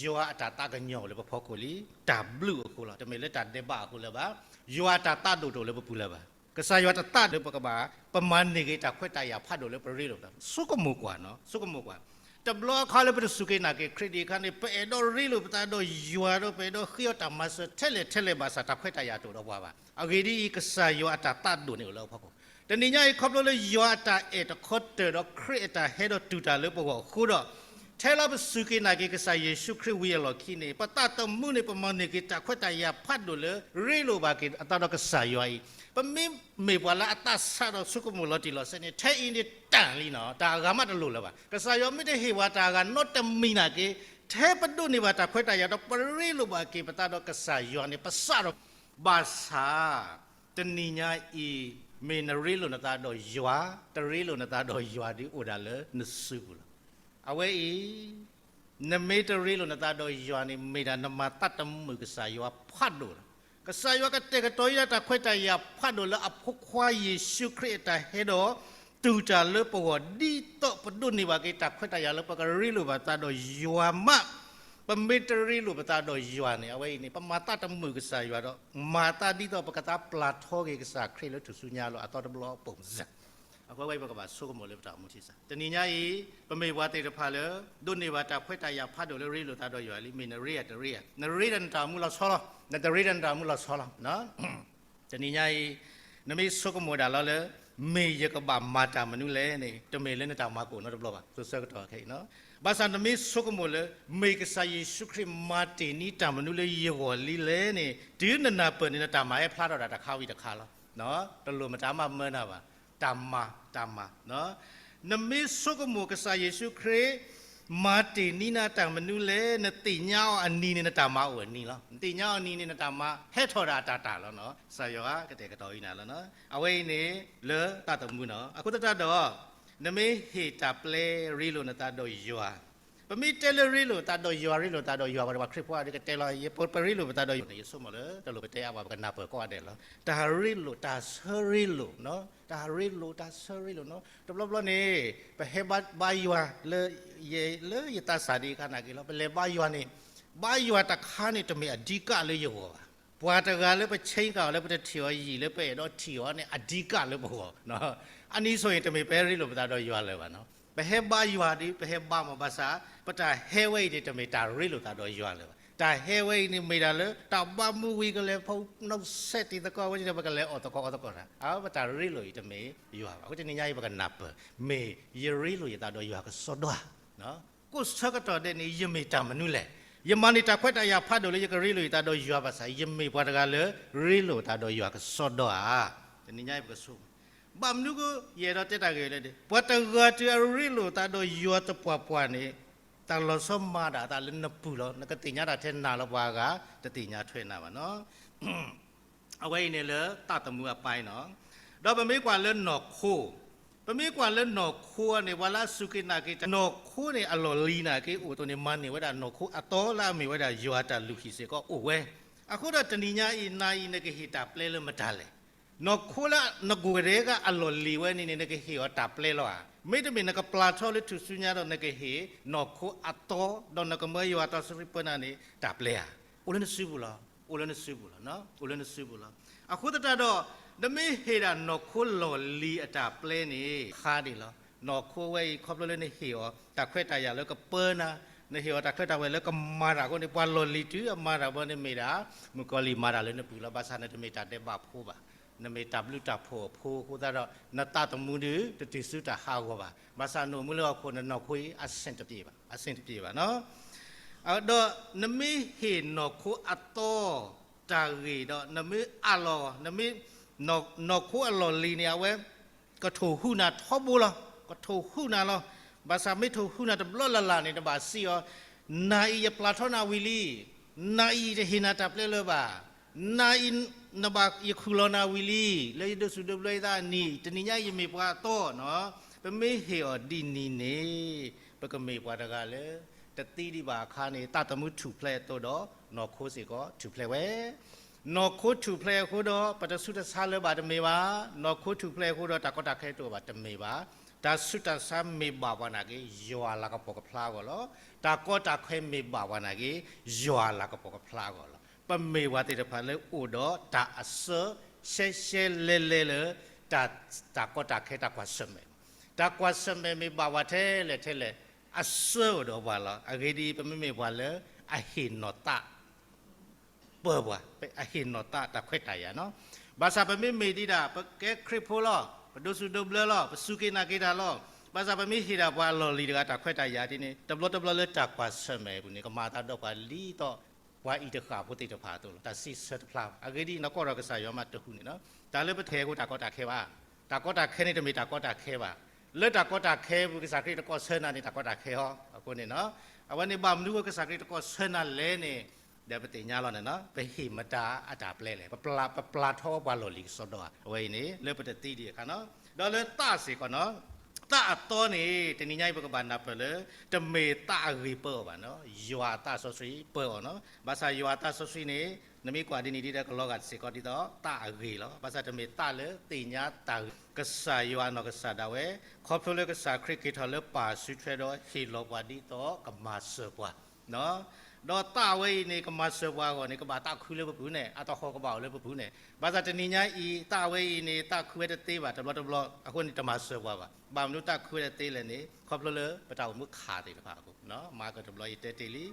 ယွၤအတၢ်သးကညီၤအိၣ်လၢပဖီခိၣ်လံ, တၢ်ဘျုးအဃိလီၤ. တမ့ၢ်လၢတၢ်ဒဲးဘးအဃိလၢၤဘၣ်. ယွၤအတၢ်သးဒိၣ်တအိၣ်လၢပပူၤလၢၤဘၣ်. ကစၢ်ယွၤတသးဒိၣ်လၢပကဘၣ် ပမၤန့ၢ်က့ၤတၢ်ခွဲးတၢ်ယာ်ဖးဒိၣ်လၢပရ့လိာ်ပသး. ဆိကမိၣ်ကွၢ်နီၤ, ဆိကမိၣ်ကွၢ်. တဘျီအခါလၢပတစူၢ်က့ၤနာ်က့ၤခရံာ်ဒံးအခါန့ၣ် ပအဲၣ်ဒိးရ့လိာ်ပသးဒီးယွၤဒီး ပအဲၣ်ဒိးဃ့အီၤတၢ်မၤစၢၤထဲလဲၣ်ထဲလဲၣ်ဘၣ်ဆၣ် တၢ်ခွဲးတၢ်ယာ်တအိၣ်ဒီးပှၤဘၣ်. အဂ့ၢ်ဒ်အံၤ ကစၢ်ယွၤအတၢ်သးဒိၣ်န့ၣ်အိၣ်လၢအဖီခိၣ်. တနံၤညါအံၤ ခီဖျိလၢယွၤအတၢ်အဲၣ်တခီတၢၢ်ဒီး ခရံာ်အတၢ်ဟဲဒီးတူၢ်တၢ်လၢပဂီၢ်အဃိဒီး, ထဲလၢပစူၢ်က့ၤနာ်က့ၤကစၢ်ယ့ၣ်ၡူးခရံာ်ဝံၤအလီၢ်ခံန့ၣ် ပသးသမူန့ၣ် ပမၤန့ၢ်က့ၤတၢ်ခွဲးတၢ်ယာ်ဖးဒိၣ်လၢ ရ့လိာ်ဘၣ်က့ၤအသးဒီးကစၢ်ယွၤအံၤ, ပမ့မ့ၢ်ပှၤလၢအသးစၢ်ဒီးဆိကမိၣ်လီၤတံၢ်လီၤဆဲးန့ၣ် ထဲအံၤန့ၣ်တၢ်လံနီၤ, တၢ်အဂၤမးတလိၣ်လၢၤဘၣ်. ကစၢ်ယွၤမ့ၢ်တဟ့ၣ်ဝဲတၢ်အဂၤနီတမံၤနာ်က့, ထဲပဒိးန့ၢ်ဘၣ်တၢ်ခွဲးတၢ်ယာ်ဒီး ပရ့လိာ်ဘၣ်က့ၤပသးဒီးကစၢ်ယွၤန့ၣ် ပစးထီၣ် ဘၣ်ဆၣ် တနံၤညါအံၤ မ့ၢ်နရ့လိာ်နသးဒီးယွၤ, တရ့လိာ်နသးဒီးယွၤဒီး အိၣ်ဒၣ်လၢနစုပူၤလီၤ. အဝဲအံၤ နမ့ၢ်တရ့လိာ်နသးဒီးယွၤန့ၣ် မ့ၢ်ဒၣ်နမၤသးတမုာ်ကစၢ်ယွၤဖးဒိၣ်လီၤ. ကစၢ်ယွၤကတဲာ်ကတီၤအံၤဒၣ်တၢ်ခွဲးတၢ်ယာ်ဖးဒိၣ်လၢအဖိခွါယ့ၣ်ၡူးခရံာ်အတၢ်ဟဲဒီး တူၢ်တၢ်လၢပဂီၢ် ဒ်သိးပဒိးန့ၢ်ဘၣ်က့ၤတၢ်ခွဲးတၢ်ယာ်လၢပကရ့လိာ်ဘၣ်သးဒီးယွၤမး, ပမ့ၢ်တရ့လိာ်ပသးဒီးယွၤန့ၣ် အဝဲအံၤန့ၣ် ပမၤသးတမုာ်ကစၢ်ယွၤဒီး မၤသးဒ်သိးပကသးပျၢ်ထီက့ၤကစၢ်ခရံာ်လၢထူၣ်စုညါလီၤအသီတဘျီအပူၤစ့ၢ် အဃိဝဲပကဘၣ်ဆိကမိၣ်လၢပတၢ်အိၣ်မူထံစး တနံၤညါအံၤ ပမ့ၢ်ပှၤသ့ၣ်တဖၣ်လၢ ဒိးန့ၢ်ဘၣ်တၢ်ခွဲးတၢ်ယာ်ဖးဒိၣ်လၢရ့လိာ်သးဒီးယွၤလံ, မ့ၢ်နရ့ယတရ့ဧါ, နရ့ဒီးနတၢ်အိၣ်မူလီၤဆီလီၤ, နတရ့ဒီးနတၢ်အိၣ်မူလီၤဆီလီၤ. တနံၤညါအံၤ နမ့ၢ်ဆိကမိၣ်ဒၣ်လီၤလၢ မ့ၢ်ယကဘၣ်မၤတၢ်မနုၤလဲၣ်န့ၣ် တမ့ၢ်လၢနတၢ်မၤကအိၣ်နီတဘျီဘၣ်, စိၤဆၢကတီၢ်ခဲအံၤနီၤ, ဘၣ်ဆၣ်နမ့ၢ်ဆိကမိၣ်လၢ မ့ၢ်ကစၢ်ယ့ၣ်ၡူးခရံာ်မၤတ့ၢ်န့ၢ်တၢ်မနုၤလၢယဂီၢ်လံလဲၣ်န့ၣ် တုၤနနၢ်ပၢၢ်န့ၣ် နတၢ်မၤဟဲဖျါထီၣ်ဒၣ်တခါဝံၤတခါလီၤ. တလိၣ်မတၤမၤမၢနၤဘၣ်, တၢ်မၤ, တၢ်မၤ နမ့ၢ်ဆိကမိၣ်ကစၢ်ယ့ၣ်ၡူးခရံာ် မၤတ့ၢ်န့ၢ်နၤတၢ်မနုၤလဲၣ်, နသ့ၣ်ညါအီၤအနံၤန့ၣ် နတၢ်မၤအိၣ်အနံၤလီၤ. နသ့ၣ်ညါအီၤအနံၤန့ၣ် နတၢ်မၤဟဲထီၣ်ဒၣ်အတၢ်တၢ်လီၤနီၤ. ကစၢ်ယွၤကတဲာ်ကတီၤအံၤနၤလီၤ. အဝဲအံၤန့ၣ် လၢသးသမူနီၤ. အဃိသတးဒီး နမ့ၢ်ဟ့ၣ်တၢ်ပျဲရ့လိာ်နသးဒီးယွၤ, ပမ့ၢ်တဲလၢရ့လိာ်သးဒီးယွၤ, ရ့လိာ်သးဒီးယွၤ ပှၤခရံာ်ဖိအါဒ်ကတဲလီၤ, ယပရ့လိာ�ၤပသးဒီးယွၤန့ၣ် ယဆိကမိၣ်လၢ တလိၣ်ပတဲအါဘၣ် ပကနၢ်ပၢၢ်ကိးဂၤဒဲးလီၤ. တၢ်ရ့လိာ်, တၢ်ဆၢရ့လိာ်, တၢ်ရ့လိာ်, တၢ်ဆၢရ့လိာ်နီၤ. တဘျီဘျီန့ၣ် ပဟဲဘါယွၤလၢ ယဲလၢယသးစၢ်ဒံးအခါနာ်က့လီၤ. ပလဲၤဘါယွၤန့ၣ် ဘါယွၤတခါန့ၣ် တမ့ၢ်အဓိကလၢယဂီၢ်ဘၣ်. ပှၤတဂၤလၢပဆ့ကၤအီၤလၢပတထံၣ်အီၤယံာ်လၢပအဲၣ်ဒိးထံၣ်အီၤန့ၣ် အဓိကလၢပဂီၢ်. အနံၤစိၤအံၤ တမ့ၢ်ပဟဲရ့လိာ်ပသးဒီးယွၤလၢၤဘၣ်နီၤ. ပဟဲဘါယွၤဒီး ပဟဲဘါမၤဘၣ်ဆၣ် ပတၢ်ဟဲဝဲအံၤန့ၣ် တမ့ၢ်တၢ်ရ့လိာ်သးဒီးယွၤလၢၤဘၣ်. တၢ်ဟဲဝဲအံၤန့ၣ်မ့ၢ်ဒၣ်လၢ တၢ်ဘၣ်မူဝံၤကလဲၤဖီနီၣ်စဲးတံၤသကိးဝဲန့ၣ် ပကလဲၤအီၣ်သကိးအီသကိးတၢ်. အပတၢ်ရ့လိာ်အံၤတမ့ၢ်ယွၤဘၣ်. အဃိတနံၤညါအံၤ ပကနၢ်ပၢၢ် မ့ၢ်ယရ့လိာ်ယသးဒီးယွၤကစီဒီဧါ. ကိးဆၢကတီၢ်ဒဲးန့ၣ် ယမ့ၢ်တၢ်မနုၤလဲၣ်. ယမၤန့ၢ်တၢ်ခွဲးတၢ်ယာ်ဖးဒိၣ်လၢယကရ့လိာ်ယသးဒီးယွၤဘၣ်ဆၣ် ယမ့ၢ်ပှၤတဂၤလၢ ရ့လိာ်သးဒီးယွၤကစီဒီဧါ. တနံၤညါအံၤပကဆိကမိၣ် ဘၣ်မနုၤဃိ ယအဲၣ်ဒိးတဲတၢ်ဂ့ၢ်လၢ ပှၤတဂၤတုၤအရ့လိာ်သးဒီးယွၤသပှၢ်ပှၢ်န့ၣ် တၢ်လီၤဆီမၤဒၣ်အသးလၢနပူၤလီၤ. နကသ့ၣ်ညါတၢ်ထဲနၤလီၤ ပှၤအဂၤ တသ့ၣ်ညါထွဲနၤဘၣ်နီၤ. အဝဲအံၤန့ၣ်လၢသးသမူအပိုင်းနီၤ. ဒီးပမ့ၢ်ကွၢ်လၢနီၢ်ခိ, ပမ့ၢ်ကွၢ်လၢနီၢ်ခိန့ၣ် ပှၤလၢအစူၢ်က့ၤနာ်က့ၤတၢ် နီၢ်ခိန့ၣ် အလီၢ်လံၤနာ်က့အိၣ်အသိးန့ၣ် မၤန့ၢ်ဝဲဒၣ်နီၢ်ခိအသီလၢအမ့ၢ်ဝဲဒၣ်ယွၤအတၢ်လုၢ်ဟံၣ်စ့ၢ်ကီးအိၣ်ဝဲ. အဃိဒီးတနံၤညါအံၤ နၤအံၤနကဟ့ၣ်တၢ်ပျဲလၢမတၤလဲၣ်. နီၢ်ခိလၢနကိၢ်ကဒဲကအလီၢ်လံၤဝဲန့ၣ်န့ၣ် နကဟ့ၣ်အီၤတၢ်ပျဲလီၤဧါ. မ့တမ့ၢ်နကပျၢ်ထီၣ်လၢထူၣ်စုညါဒီး နကဟ့ၣ်နီၢ်ခိအသီ ဒီးနကမၢယွၤအတၢ်စုရ့ပၢနၤန့ၣ် တၢ်ပျဲဧါ. အိၣ်လၢနစုပူၤလီၤ. အိၣ်လၢနစုပူၤလီၤ. အိၣ်လၢနစုပူၤလီၤ. အဃိသတးဒီး နမ့ၢ်ဟ့ၣ်ဒၣ်နီၢ်ခိလီၢ်လံၤအတၢ်ပျဲန့ၣ် ဃါဒံးလီၤ. နီၢ်ခိဝဲအံၤ ခီဖျိလၢနဟ့ၣ်အီၤ တၢ်ခွဲးတၢ်ယာ်လၢကပၢနၤ, နဟ့ၣ်အီၤတၢ်ခွဲးတၢ်ယာ်လၢကမၤတၢ်အဃိန့ၣ် ပှၤလီၢ်လံၤတုၤအမၤတၢ်ဘၣ်န့ၣ်မ့ၢ်ဒၣ် မုၣ်ကီၤလံၢ်မၤတၢ်လၢနပူၤလီၤ. ဘၣ်ဆၣ်နတမ့ၢ်တၢ်ဒဲးဘးဖိဘၣ်. နမ့ၢ်တၢ်ဘျုးတၢ်ဖှိၣ်အဖိအဃိသတးဒီး နသးသမူဒုး တတုၤဆူတၢ်ဟးဂီၤဘၣ်. ဘၣ်ဆၣ်နအိၣ်မူလၢဟီၣ်ခိၣ် နနီၢ်ခိအံၤအဆင်တပြေဘၣ်, အဆင်တပြေဘၣ်နီၤ. ဒီးနမ့ၢ်ဟ့ၣ်နီၢ်ခိအသီတၢ်ဂ့ၢ်ဒီး နမ့ၢ်အးလီၤ နမ့ၢ် နီၢ်ခိအလီၢ်လံၤန့ၣ် အဝဲ ကထိၣ်ဟူးနၤထီဘိလီၤ. ကထိၣ်ဟူးနၤလီၤ. ဘၣ်ဆၣ်မ့ၢ်ထိၣ်ဟူးနၤတဘျီလၢ်လၢ်န့ၣ် နဘၣ်စံးအီၤ, နၤအံၤယပျၢ်ထီၣ်နၤဝံၤလံ. နၤအံၤယတဟ့ၣ်နၤတၢ်ပျဲလၢၤဘၣ်. နၤအံၤ နဘၣ်ယခူၣ်လီၤနၤဝံၤလံ လၢယဒိးစူၣ်ဒိးဘျၢယသးအနံၤ, တနံၤညါယမ့ၢ်ပှၤအသီနီၤ. ပမ့ၢ်ဟ့ၣ်အီၤဒ်န့ၣ်န့ၣ် ပကမ့ၢ်ပှၤတဂၤလၢ တသံဒံးဘၣ်အခါန့ၣ် သးသမူထူၣ်ဖျဲးအသိးဒီး နီၢ်ခိစ့ၢ်ကီးထူၣ်ဖျဲးဝဲ. နီၢ်ခိထူၣ်ဖျဲးအဃိဒီး ပတဆူးတဆါလၢၤဘၣ်တမ့ၢ်ဘၣ်. နီၢ်ခိထူၣ်ဖျဲးအဃိဒီး တၢ်ကီတၢ်ခဲတအိၣ်ဘၣ်တမ့ၢ်ဘၣ်. တၢ်ဆူးတၢ်ဆါမ့ၢ်ဘၣ်ပှၤနာ်က့ ယွၤလၤကပီၤကဖျါအဂီၢ်လီၤ. တၢ်ကီတၢ်ခဲမ့ၢ်ဘၣ်ပှၤနာ်က့ ယွၤလၤကပီၤကဖျါအဂီၢ်လီၤ. ပမ့ၢ်ပှၤသ့ၣ်တဖၣ်လၢအိၣ်ဒီးတၢ်အစၢ ရှဲရှဲလဲလဲလၢ တၢ် တၢ်ကီတၢ်ခဲတၢ်ကွၢ်ဆၢၣ်မဲာ်, တၢ်ကွၢ်ဆၢၣ်မဲာ်မ့ၢ်ဘၣ်ပှၤထဲလဲၣ်ထဲလဲၣ် အစၢအိၣ်ဒီးပှၤလီၤ. အဂ့ၢ်ဒ်အံၤ ပမ့မ့ၢ်ပှၤလၢအဟ့ၣ်နီၢ်သး ပၢၤပှၤ, အဟ့ၣ်နီၢ်သးတၢ်ခွဲးတၢ်ယာ်နီၤ. ဘၣ်ဆၣ်ပမ့မ့ၢ်ဒ်ဒၣ် ပကဲခရံာ်ဖိလီၤ. ပဒိးစူၢ်ဒိးဘျၢလီၤ, ပစူၢ်က့ၤနာ်က့ၤတၢ်လီၤ. ဘၣ်ဆၣ်ပမ့ၢ်ဟ့ၣ်ဒၣ်ပှၤအလီၢ်လံၤတဂၤတၢ်ခွဲးတၢ်ယာ်ဒ်န့ၣ် တဘျီတဘျီလၢတၢ်ကွၢ်ဆၢၣ်မဲာ်အပူၤန့ၣ် ကမၤအသးဒီးပှၤဒ်သိး ပှၤအံၤတဃၣ်ဖိသ့ၣ်တဖၣ်အသိးလီၤ. တၢ်စံးဆၢတဖျါဘၣ်. အဂ့ၢ်ဒ်အံၤ, နီၢ်ကီၢ်ဒီးကစၢ်ယွၤမးတဟူးန့ၣ်လီၤ. တၢ်လၢပထံၣ်အဃိတၢ်ကီတၢ်ခဲဘၣ်. တၢ်ကီတၢ်ခဲန့ၣ်တမ့ၢ်တၢ်ကီတၢ်ခဲဘၣ်. လၢတၢ်ကီတၢ်ခဲပူၤ ကစၢ်ခရံာ်တကီၢ်ဆၢနၤန့ၣ် တၢ်ကီတၢ်ခဲဟီ. အဃိန့ၣ်လီၤ, အဝဲန့ၣ်ဘၣ်မနုၤဃိကစၢ်ခရံာ်တကီၢ်ဆၢနၤလဲၣ်န့ၣ် ဒီးပသ့ၣ်ညါလီၤန့ၣ်လီၤ, ပဟ့ၣ်မတၤအတၢ်ပျဲလဲၣ်, ပပျၢ်ထီဝဲပှၤလီၢ်လံၤကစီဒီဧါ. အဝဲအံၤန့ၣ် လၢပတသံဒံးအခါလီၤ. ဒီးလၢသးစ့ၢ်ကီးလီၤ, သးအသီန့ၣ် တနံၤညါအံၤပကဘၣ်နၢ်ပၢၢ်လၢ တမ့ၢ်သးအဂ့ၤပၢအီၤဘၣ်လီၤ, ယွၤအသးစီဆှံပၢအီၤလီၤ. ဘၣ်ဆၣ်ယွၤအသးစီဆှံန့ၣ် နမ့ၢ်ကွၢ်ဒ်န့ၣ်ဒ်ဒီး ကလီၤဂာ်စ့ၢ်ကီးဒ်သိးသးအဂ့ၤလီၤ. ဘၣ်ဆၣ်တမ့ၢ်သးလၢသ့ၣ်ညါတၢ်ဂ့ၤ, ကစၢ်ယွၤအနီၢ်ကစၢ်ဒၣ်ဝဲ, ခီဖျိလၢကစၢ်ခရံာ်က့ၤထီၣ်လၢပၢ်စုထွဲဒီးဟ့ၣ်လီၤပှၤဒ်သိးကမၤစၢၤပှၤ ဒီးသးဝဲအံၤန့ၣ် ကမၤစၢၤပှၤအဂီၢ်န့ၣ် ကဘၣ်သးခုလၢပပူၤန့ၣ် အသဟီၣ်ကဘၣ်အိၣ်လၢပပူၤန့ၣ်. ဘၣ်ဆၣ်တနံၤညါအံၤ သးဝဲအံၤန့ၣ် သးခုဝဲတသ့ဘၣ်, တဘျီတဘျီအဃိန့ၣ် တမၤစၢၤပှၤဘၣ်. ဘၣ်မနုၤသးခုဝဲတသ့လဲၣ်န့ၣ် ခီဖျိလၢပတၢ်အိၣ်မူခးသ့ၣ်တဖၣ်အဃိ, မၤကတဘျီယတဲတ့ၢ်လံ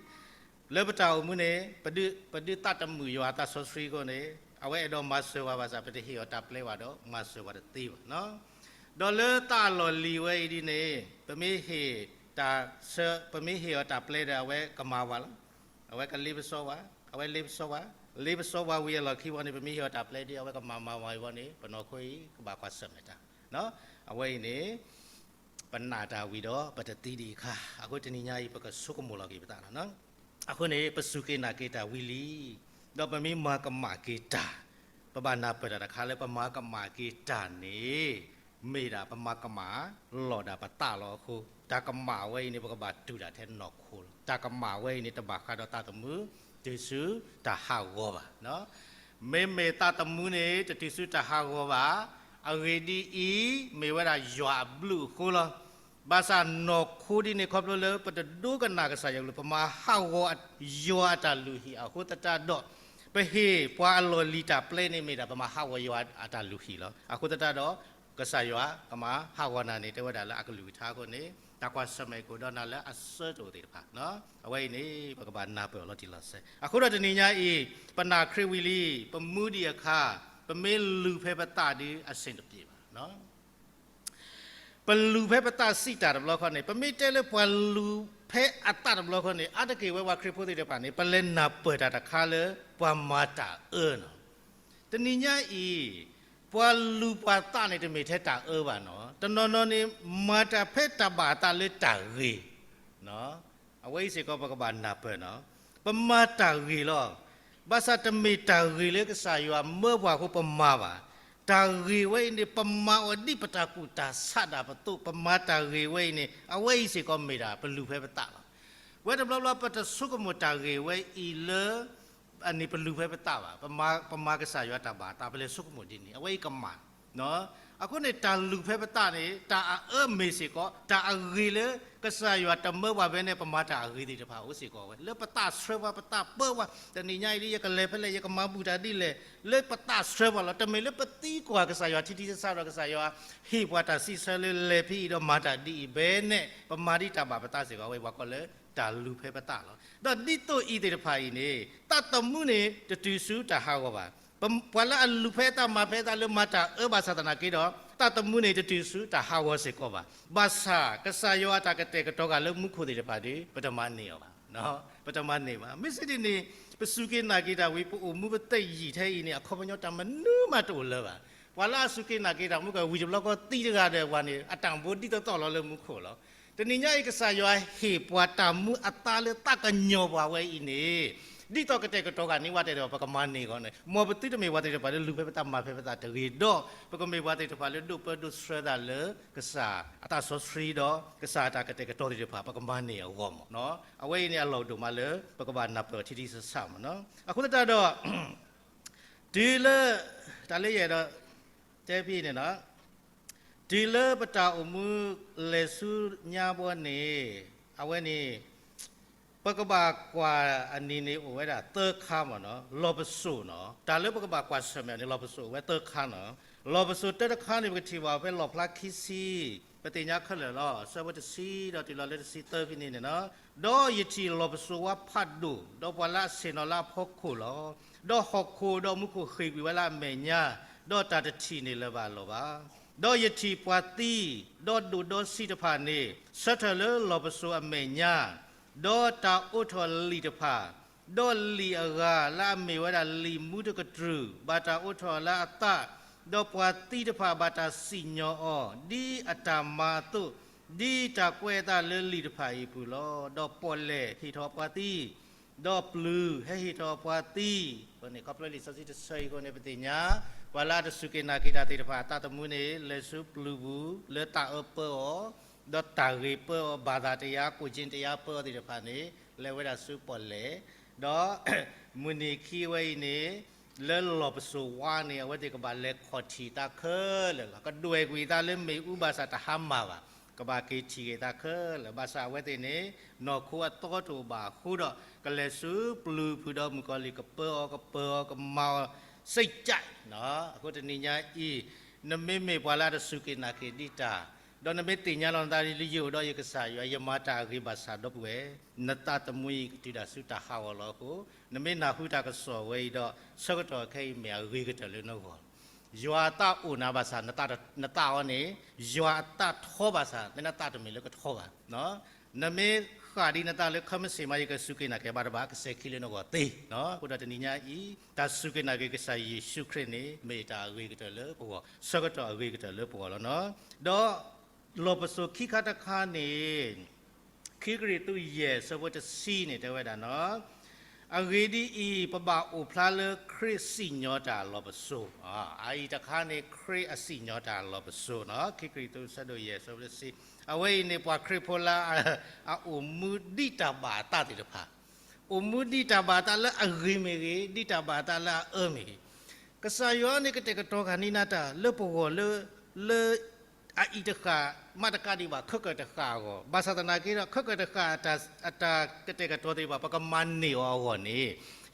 လၢပတၢ်အိၣ်မူန့ၣ် ပဒုး ပဒုးသးတမုာ်ယွၤအသးစီဆှံအဃိန့ၣ် အဝဲအဲၣ်ဒိးမၤစၢၤပှၤဘၣ်ဆၣ် ပတဟ့ၣ်အီၤတၢ်ပျဲဘၣ်ဒီး မၤစၢၤပှၤတသ့ဘၣ်. ဒီးလၢသးအလီၢ်လံၤဝဲအံၤဒ်န့ၣ် ပမ့ၢ်ဟ့ၣ်တၢ်, ပမ့ၢ်ဟ့ၣ်အီၤတၢ်ပျဲဒီး အဝဲကမၤဝဲလီၤ. အဝဲကလ့ပစီဝဲ, အဝဲလ့ပစီဝဲ, လ့ပစီဝဲဝံၤအလီၢ်ခံဝဲန့ၣ် ပမ့ၢ်ဟ့ၣ်အီၤတၢ်ပျဲဒီး အဝဲကမၤမၤဝဲအံၤဝဲန့ၣ် ပနီၢ်ခိအံၤကဘၣ်ကွၢ်ဆၢၣ်မဲာ်တၢ်. အဝဲအံၤန့ၣ် ပနာ်တၢ်ဝံၤဒီး ပတသံဒံးအခါ, အဃိတနံၤညါအံၤ ပကဆိကမိၣ်လီၤက့ၤပသးလီၤ. အဃိန့ၣ် ပစူၢ်က့ၤနာ်က့ၤတၢ်ဝံၤလံ, ဒီးပမ့ၢ်မၤကမၣ်က့ၤတၢ်, ပဘၣ်နၢ်ပၢၢ်တၢ်တခါလၢပမၤကမၣ်က့ၤတၢ်န့ၣ် မ့ၢ်ဒၣ်ပမၤကမၣ်လီၤဒၣ်ပသးလီၤအဃိ, တၢ်ကမၣ်ဝဲအံၤန့ၣ် ပကဘၣ်တူၢ်တၢ်ထဲနီၢ်ခိလီၤ. တၢ်ကမၣ်ဝဲအံၤန့ၣ် တဘၣ်ဃးဒီးသးသမူ တုၤဆူတၢ်ဟးဂီၤဘၣ်. မ့မ့ၢ်သးသမူန့ၣ် တတုၤဆူတၢ်ဟးဂီၤဘၣ်. အဂ့ၢ်ဒ်အံၤ, မ့ၢ်ဝဲဒၣ်ယွၤအဘျုးအဃိလီၤ. ဘၣ်ဆၣ်နီၢ်ခိဒ်န့ၣ် ခီဖျိလၢပတဒိကနၣ်ကစၢ်ယွၤအကလုၢ်, ပမၤဟးဂီၤယွၤအတၢ်လုၢ်ဟံၣ်အဃိသတးဒီး, ပဟ့ၣ်ပှၤအလီၢ်လံၤတၢ်ပျဲန့ၣ်မ့ၢ်ဒၣ် ပမၤဟးဂီၤယွၤအတၢ်လုၢ်ဟံၣ်လီၤ. အဃိသတးဒီး ကစၢ်ယွၤကမၤဟးဂီၤနၤန့ၣ် တဲဝဲဒၣ်လၢအကလုၢ်ကထါအဃိန့ၣ် တၢ်ကွၢ်ဆၢၣ်မဲာ်ကအိၣ်ဒီးနၤလၢအဆၢတအိၣ်သ့ၣ်တဖၣ်, အဝဲအံၤန့ၣ် ပကဘၣ်နၢ်ပၢၢ်အီၤလီၤတံၢ်လီၤဆဲး. အဃိဒီးတနံၤညါအံၤ ပနာ်ခရံာ်ဝံၤလံ, ပမူဒံးအခါ, ပမ့ၢ်လူၤဖဲပသးဒီး အဆင်တပြေဘၣ်. ပလူၤဖဲပသးစံးတၢ်တဘျီဃီန့ၣ်, ပမ့ၢ်တဲလၢပှၤလူၤဖဲအသးတဘျီဃီန့ၣ် အါတက့ၢ်ဝဲပှၤခရံာ်ဖိသ့ၣ်တဖၣ်န့ၣ် ပလဲၤနၢ်ပၢၢ်တၢ်တခါလၢ ပှၤမၤတၢ်အၢလီၤ. တနံၤညါအံၤ ပှၤလူၤပှၤသးန့ၣ် တမ့ၢ်ထဲတၢ်အၢဘၣ်လီၤ. တနီၤနီၤန့ၣ် မၤတၢ်ဖဲတၢ်ဘၣ်အသးလၢတၢ်ဂ့ၤ, အဝဲအံၤစ့ၢ်ကီးပကဘၣ်နၢ်ပၢၢ်လီၤ. ပမၤတၢ်ဂ့ၤလီၤ. ဘၣ်ဆၣ်တမ့ၢ်တၢ်ဂ့ၤလၢကစၢ်ယွၤမၢပှၤအဃိပမၤဘၣ်. တၢ်ဂ့ၤဝဲအံၤန့ၣ် ပမၤအီၤဒ်ပတၢ်ကူၣ်တၢ်ဆးဒၣ်ပသိး, ပမၤတၢ်ဂ့ၤဝဲအံၤန့ၣ် အဝဲအံၤစ့ၢ်ကီးမ့ၢ်ဒၣ်ပလူၤဖဲပသးလီၤ. ဝဲတဘျီဘျီပတဆိကမိၣ်တၢ်ဂ့ၤဝဲအံၤလၢ အန့ၣ်ပလူၤဖဲပသးဘၣ်, ပမၤကစၢ်ယွၤတၢ်ဘၣ်အသး ပလဲၤဆိကမိၣ်ဒ်န့ၣ် အဝဲအံၤကမၣ်. အဃိန့ၣ် တၢ်လူၤဖဲပသးန့ၣ် တၢ်အအၢမ့ၢ်စ့ၢ်ကီး တၢ်အဂ့ၤလၢကစၢ်ယွၤတမၢပှၤဖဲန့ၣ် ပမၤတၢ်အဂ့ၤသ့ၣ်တဖၣ်အိၣ်စ့ၢ်ကီးဝဲ လၢပသးဆှၢပှၤ ပသးပၢပှၤ တနံၤညါအံၤဒ်ယကလဲၤဖဲလဲၣ် ယကမၤဘူၣ်တၢ်ဒ်လဲၣ် လၢပသးဆှၢပှၤလီၤ. တမ့ၢ်လၢပသံကွၢ်ကစၢ်ယွၤထံထံဆးဆးဒီးကစၢ်ယွၤဟ့ၣ်ပှၤတၢ်စံးဆၢလၢလဲၤဖဲအံၤဒီးမၤတၢ်ဒ်အံၤဘၣ်န့ၣ် ပမၤဒ်တၢ်ဘၣ်ပသးစ့ၢ်ကီးဝဲ ပှၤကိးလၢတၢ်လူၤဖဲပသးလီၤ. ဒီးဒ်သိးအံၤသ့ၣ်တဖၣ်အံၤန့ၣ် သးသမူန့ၣ် တတုၤဆူတၢ်ဟးဂီၤဘၣ်. ပှၤလၢအလူၤဖဲအသးမၤဖဲအသးလၢမၤတၢ်အၢဘၣ်ဆၣ်သနာ်က့ဒီး သးသမူန့ၣ် တတုၤဆူတၢ်ဟးဂီၤစ့ၢ်ကီးဘၣ်. ဘၣ်ဆၣ် ကစၢ်ယွၤအတၢ်ကတဲာ်ကတီၤဂၤလၢမူခိၣ်သ့ၣ်တဖၣ်ဒီး ပတမၤန့ၢ်အီၤဘၣ်. ပတမၤန့ၢ်ဘၣ်. မ့ၢ်စံးဒ်န့ၣ် ပစူၢ်က့ၤနာ်က့ၤတၢ်ဝံၤ ပအိၣ်မူပသယံာ်ထဲအံၤန့ၣ် အခီပညီတၢ်မနုၤမးတအိၣ်လၢၤဘၣ်. ပှၤလၢအစူၢ်က့ၤနာ်က့ၤတၢ်မူကဝံၤတဘျီဃီသံတဂၤဒီးပှၤန့ၣ် အတၢ်မူဒ်သိးသိးလီၤလၢမူခိၣ်လီၤ. တနံၤညါအံၤ ကစၢ်ယွၤဟ့ၣ်ပှၤတၢ်မူအသါလၢသးကညီၤပှၤဝဲအံၤန့ၣ် ဒ်သိးကတဲာ်ကတီၤဂၤန့ၢ်ဝဲတဲဒီး ပကမၤန့ၢ်အဂီၢ်န့ၣ် မ်ပသုတမ့ၢ်ပှၤသ့ၣ်တဖၣ်လၢလူၤဖဲပသးမၤဖဲပသးတဂ့ၤဒီး ပကမ့ၢ်ပှၤသ့ၣ်တဖၣ်လၢဒိးပၢဒိးဆှၢသးလၢ ကစၢ်အသးစီဆှံဒီး ကစၢ်အတၢ်ကတဲာ်ကတီၤသ့ၣ်တဖၣ် ပကမၤန့ၢ်အဂီၢ်မး. အဝဲအံၤန့ၣ်အလီၢ်ဒိၣ်မးလၢ ပကဘၣ်နၢ်ပၢၢ်ထံထံဆးဆးမး. အဃိသတးဒီး တုၤလၢ တၢ်လၢယအဲၣ်ဒိးတဲဖဲအံၤန့ၣ်လီၤ. တုၤလၢပတၢ်အိၣ်မူလဲၤဆူညါဘီန့ၣ် အဝဲန့ၣ် ပကဘၣ်ကွၢ်အနံၤန့ၣ်အိၣ်ဝဲဒၣ်သၢခါမးနီၤ. လီၢ်ပစိာ်နီၤ, တၢ်လၢပကဘၣ်ကွၢ်ဆၢၣ်မဲာ်န့ၣ် လီၢ်ပစိာ်အိၣ်ဝဲသၢခါနီၤ. လီၢ်ပစိာ်တၢတခါန့ၣ် ပကထံၣ်ဘၣ်ဖဲလီၣ်ဖျါခံဆံ, ပသ့ၣ်ညါခဲလၢာ်လီၤ. အဆၢဖိတဆံဒီးတုၤလီၤလၢတဆံသၢဖဲန့ၣ်န့ၣ်နီၤ. ဒီးယထံၣ်လီၢ်ပစိာ်ဝါဖးဒိၣ်, ဒီးပှၤလၢအဆ့ၣ်နီၤလၢအဖီခိၣ်လီၤ. ဒီးဟီၣ်ခိၣ်ဒီးမူခိၣ်ဃ့ၢ်ကွံာ်ဝဲလၢအမဲာ်ညါ, ဒီးတၢ်တထံၣ်န့ၢ်လၢၤဘၣ်အလီၢ်ဘၣ်. ဒီးယထံၣ်ပှၤသံ, ဒီးဒိၣ်ဒီးဆံးတဖၣ်န့ၣ် ဆၢထၢၣ်လၢလီၢ်ပစိာ်အမဲာ်ညါ, ဒီးတၢ်အိးထီၣ်လံာ်တဖၣ်, ဒီးလံာ်အဂၤလၢအမ့ၢ်ဝဲဒၣ်လံာ်မူတကတြူၢ် ဘၣ်တၢ်အိးထီၣ်လၢအသး, ဒီးပှၤသံတဖၣ်ဘၣ်တၢ်စံၣ်ညီၣ်အီၤ ဒ်အတၢ်မၤအသိး, ဒ်တၢ်ကွဲးအသးလၢလံာ်တဖၣ်အံၤအပူၤလီၤ. ဒီးပီၣ်လဲၣ်ဟ့ၣ်ထီၣ်ပှၤသံ, ဒီးပျုၤဟဲဟ့ၣ်ထီၣ်ပှၤသံ. အဃိန့ၣ် ခီဖျိလံာ်စီဆှံတဆၢအံၤအဃိန့ၣ် ပသ့ၣ်ညါ ပှၤလၢအတစူၢ်က့ၤနာ်က့ၤတၢ်သ့ၣ်တဖၣ် အသးသမူန့ၣ် လဲၤဆူပျုၤပူၤ လၢတၢ်အၢပၢအီၤ, ဒီးတၢ်ဂ့ၤပၢအီၤ, ဘၣ်သးတယါ ကိၣ်ကၠ့တယါပၢအီၤသ့ၣ်တဖၣ်န့ၣ် လဲၤဝဲဒၣ်ဆူပီၣ်လဲၣ်, ဒီး မုၢ်နံၤခံအဝဲအံၤန့ၣ် လၢလီၢ်ပစိာ်ဝါန့ၣ် အဝဲသ့ၣ်ကဘၣ်လဲၤခီၣ်ထံးသးခဲလၢာ်လီၤ. ကဒွဲၣ်ကွံာ်သးလၢမ့ၣ်အူဘၣ်ဆၣ်တဟါမၢ်ဘၣ်, ကဘၣ်က့ၤထံၣ်က့ၤသးခဲလၢာ်. ဘၣ်ဆၣ်အဝဲသ့ၣ်န့ၣ် နီၢ်ခိအသီတအိၣ်ဘၣ်အဃိဒီး ကလဲၤဆူပျုၤပူၤဒီးမုၣ်ကီၤလံၢ်ကပၢအီၤ ကပၢအီၤ ကမၤအီၤ စံးကၠဲး, အဃိတနံၤညါအံၤ နမ့မ့ၢ်ပှၤလၢအတစူၢ်က့ၤနာ်က့ၤဒံးတၢ် ဒီးနမ့ၢ်သ့ၣ်ညါလီၤနသးလၢယအိၣ်ဒီးယကစၢ်ယွၤ ယမၤတၢ်အဂ့ၤဘၣ်ဆၣ်ဒီပုၢ်ဝဲၢ်, နသးသမူအံၤကတုၤဒၣ်ဆူတၢ်ဟးဂီၤလီၤအဃိ, နမ့ၢ်နၢ်ဟူတၢ်ကစီၣ်ဝဲအံၤဒီး ဆၢကတီၢ်ခဲအံၤမ့ၢ်အဂ့ၤကတၢၢ်လၢနဂီၢ်လီၤ. ယွၤအသးအိၣ်နၤဘၣ်ဆၣ် နသးအီၤန့ၣ် ယွၤအသးထီဘၣ်ဆၣ် နသးတမ့ၢ်လၢကထီဘၣ်. နမ့ၢ်ဃၣ်ဒံးနသးလၢ ခဲမုၢ်ဆ့ၣ်မး ယကစူၢ်က့ၤနာ်က့ၤဘၣ်တဘၣ် ကစဲၤခံလၢနဂီၢ်သ့. အဃိဒီးတနံၤညါအံၤ တၢ်စူၢ်က့ၤနာ်က့ၤကစၢ်ယ့ၣ်ၡူးခရံာ်န့ၣ် မ့ၢ်တၢ်အဂ့ၤကတၢၢ်လၢပဂီၢ်, ဆၢကတီၢ်အဂ့ၤကတၢၢ်လၢပဂီၢ်လီၤနီၤ. ဒီးလီၢ်ပစိာ်ခံခါတခါန့ၣ် ခံကရံၣ်သူးယဲၢ် အဆၢဖိတဆံန့ၣ် တဲဝဲဒၣ်နီၤ, အဂ့ၢ်ဒ်အံၤ, ပဘၣ်အိၣ်ဖျါလၢခရံာ်စံၣ်ညီၣ်တၢ်လီၢ်ပစိာ်. အအံၤတခါန့ၣ် ခရံာ်အစံၣ်ညီၣ်တၢ်လီၢ်ပစိာ်နီၤ. ခံကရံၣ်သူး အဆၢဒိၣ်ယဲၢ် အဆၢဖိတဆံ, အဝဲအံၤန့ၣ် ပှၤခရံာ်ဖိလၢ အအိၣ်မူဒ်တၢ်ဘၣ်အသးသ့ၣ်တဖၣ်, အိၣ်မူဒ်တၢ်ဘၣ်အသးလၢအဂ့ၤမ့ၢ်ဂ့ၤ, ဒ်တၢ်ဘၣ်အသးလၢအအၢမ့ၢ်ဂ့ၤ, ကစၢ်ယွၤန့ၣ် ကတဲာ်ကတီၤဃာ်န့ၢ်နၤတၢ်လၢပဂီၢ်လၢ လၢ အအံၤတဃၣ် မ့ၢ်တကးဒံးဘၣ် ခဲကၢၣ်တဃၣ်အဂီၢ်, ဘၣ်ဆၣ်သနာ်က့ဒီး ခဲကၢၣ်တဃၣ်အတၢ်ကတဲာ်ကတီၤသ့ၣ်တဖၣ် ပကမၤန့ၢ်အီၤအဂီၢ်န့ၣ်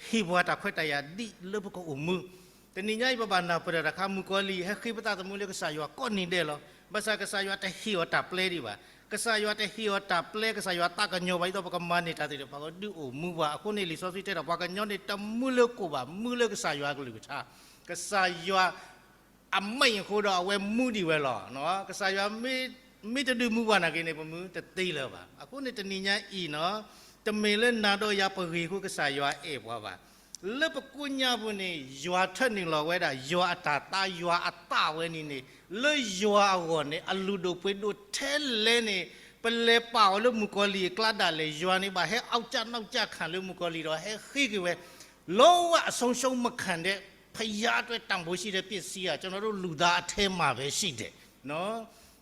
ဟ့ၣ်ပှၤတၢ်ခွဲးတၢ်ယာ်ဒ်လၢပကအိၣ်မူ. တနံၤညါအံၤ ပဘၣ်နၢ်ပၢၢ်တၢ်တခါ မုၣ်ကီၤလံၢ် ဟဲဃ့ပသးသမူလၢကစၢ်ယွၤကိးနံၤဒဲးလီၤ. ဘၣ်ဆၣ်ကစၢ်ယွၤတဟ့ၣ်အီၤတၢ်ပျဲဒံးဘၣ်. ကစၢ်ယွၤတဟ့ၣ်အီၤတၢ်ပျဲ, ကစၢ်ယွၤသးကညီၤဘၣ် ဒ်သိးပကမၤန့ၢ်တၢ်သ့ၣ်တဖၣ် ဒုးအိၣ်မူပှၤ. အဃိန့ၣ် လံာ်စီဆှံတဲဒီး ပှၤကညီန့ၣ် တမူလၢကိၣ်ဘၣ်, မူလၢကစၢ်ယွၤအကလုၢ်ကထါ, ကစၢ်ယွၤ အမိန့်အဃိဒီး အဝဲမူဒံးဝဲလီၤ. ကစၢ်ယွၤမ့ၢ်တဒုးမူပှၤနာ်က့န့ၣ် ပမူတသ့လၢၤဘၣ်. အဃိန့ၣ် တနံၤညါအံၤနီၤ, တမ့ၢ်လၢနၤဒီးယၤပဂ့ၤအဃိ ကစၢ်ယွၤအဲၣ်ပှၤဘၣ်. လၢပကိညါပူၤန့ၣ် ယွၤထၢနုာ်လီၤဝဲဒၣ် ယွၤအတၢ်သါ ယွၤအသးဝဲန့ၣ်န့ၣ်, လၢယွၤအဂီၢ်န့ၣ် အလုၢ်ဒိၣ်ပှ့ၤဒိၣ်ထဲလဲၣ်န့ၣ်, ပလဲၤပာ်အီၤလၢမုၣ်ကီၤလံၢ်အကျါဒၣ်လဲာ် ယွၤန့ၣ်ဘၣ်ဟဲ အီၣ်ကၢ်နီၣ်ကၢ်ခၣ် လၢမုၣ်ကီၤလံၢ်ဒီး ဟဲဃ့က့ၤဝဲ လီၤဝဲအဆုံးရှုံးမခံတဲ့ ဘုရားအတွက်တန်ဖိုးရှိတဲ့ပစ္စည်းဟာ ကျွန်တော်တို့လူသားအထဲမှာပဲရှိတယ်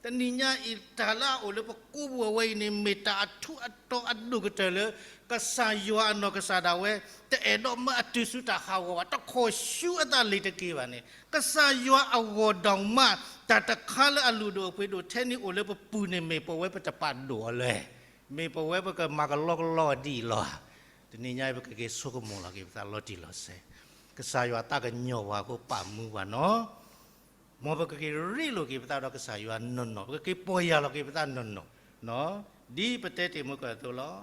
တနံၤညါအံၤ တၢ်လၢအအိၣ်လၢပကိးပူၤအဝဲအံၤန့ၣ် မ့ၢ်တၢ်အထူးအတီၤအဒိၣ်ကတၢၢ်လၢ ကစၢ်ယွၤအနီၢ်ကစၢ်ဒၣ်ဝဲ တအဲၣ်ဒိးမၢအတုၤဆူတၢ်ဟးဂီၤဘၣ်, တခိးဆူအသးလ့ၤတက့ၢ်ဘၣ်န့ၣ်, ကစၢ်ယွၤအဂီၢ်ဒီးမး တၢ်တခါလၢအလုၢ်ဒိၣ်အပှ့ၤဒိၣ်ထဲန့ၣ်အိၣ်လၢပပူၤန့ၣ် မ့ၢ်ပဝဲပတပာ်ဒိၣ်အီၤလဲၣ်. မ့ၢ်ပဝဲပကမၤကလီကလီဒ်အံၤလီၤ. တနံၤညါအံၤ ပကက့ၤဆိကမိၣ်လီၤက့ၤပသးလီၤတံၢ်လီၤဆဲး, ကစၢ်ယွၤသးကညီၤပှၤအဃိပာ်မူပှၤနီၤ. မ်ပကက့ၤရ့လိာ်က့ၤပသးဒီးကစၢ်ယွၤနီၢ်နီၢ်, ပကက့ၤပီၢ်ယၢ်လီၤက့ၤပသးနီၢ်နီၢ်, ဒ်ပတဲတ့ၢ်မုၢ်ကၢၢ်အသိးလီၤ.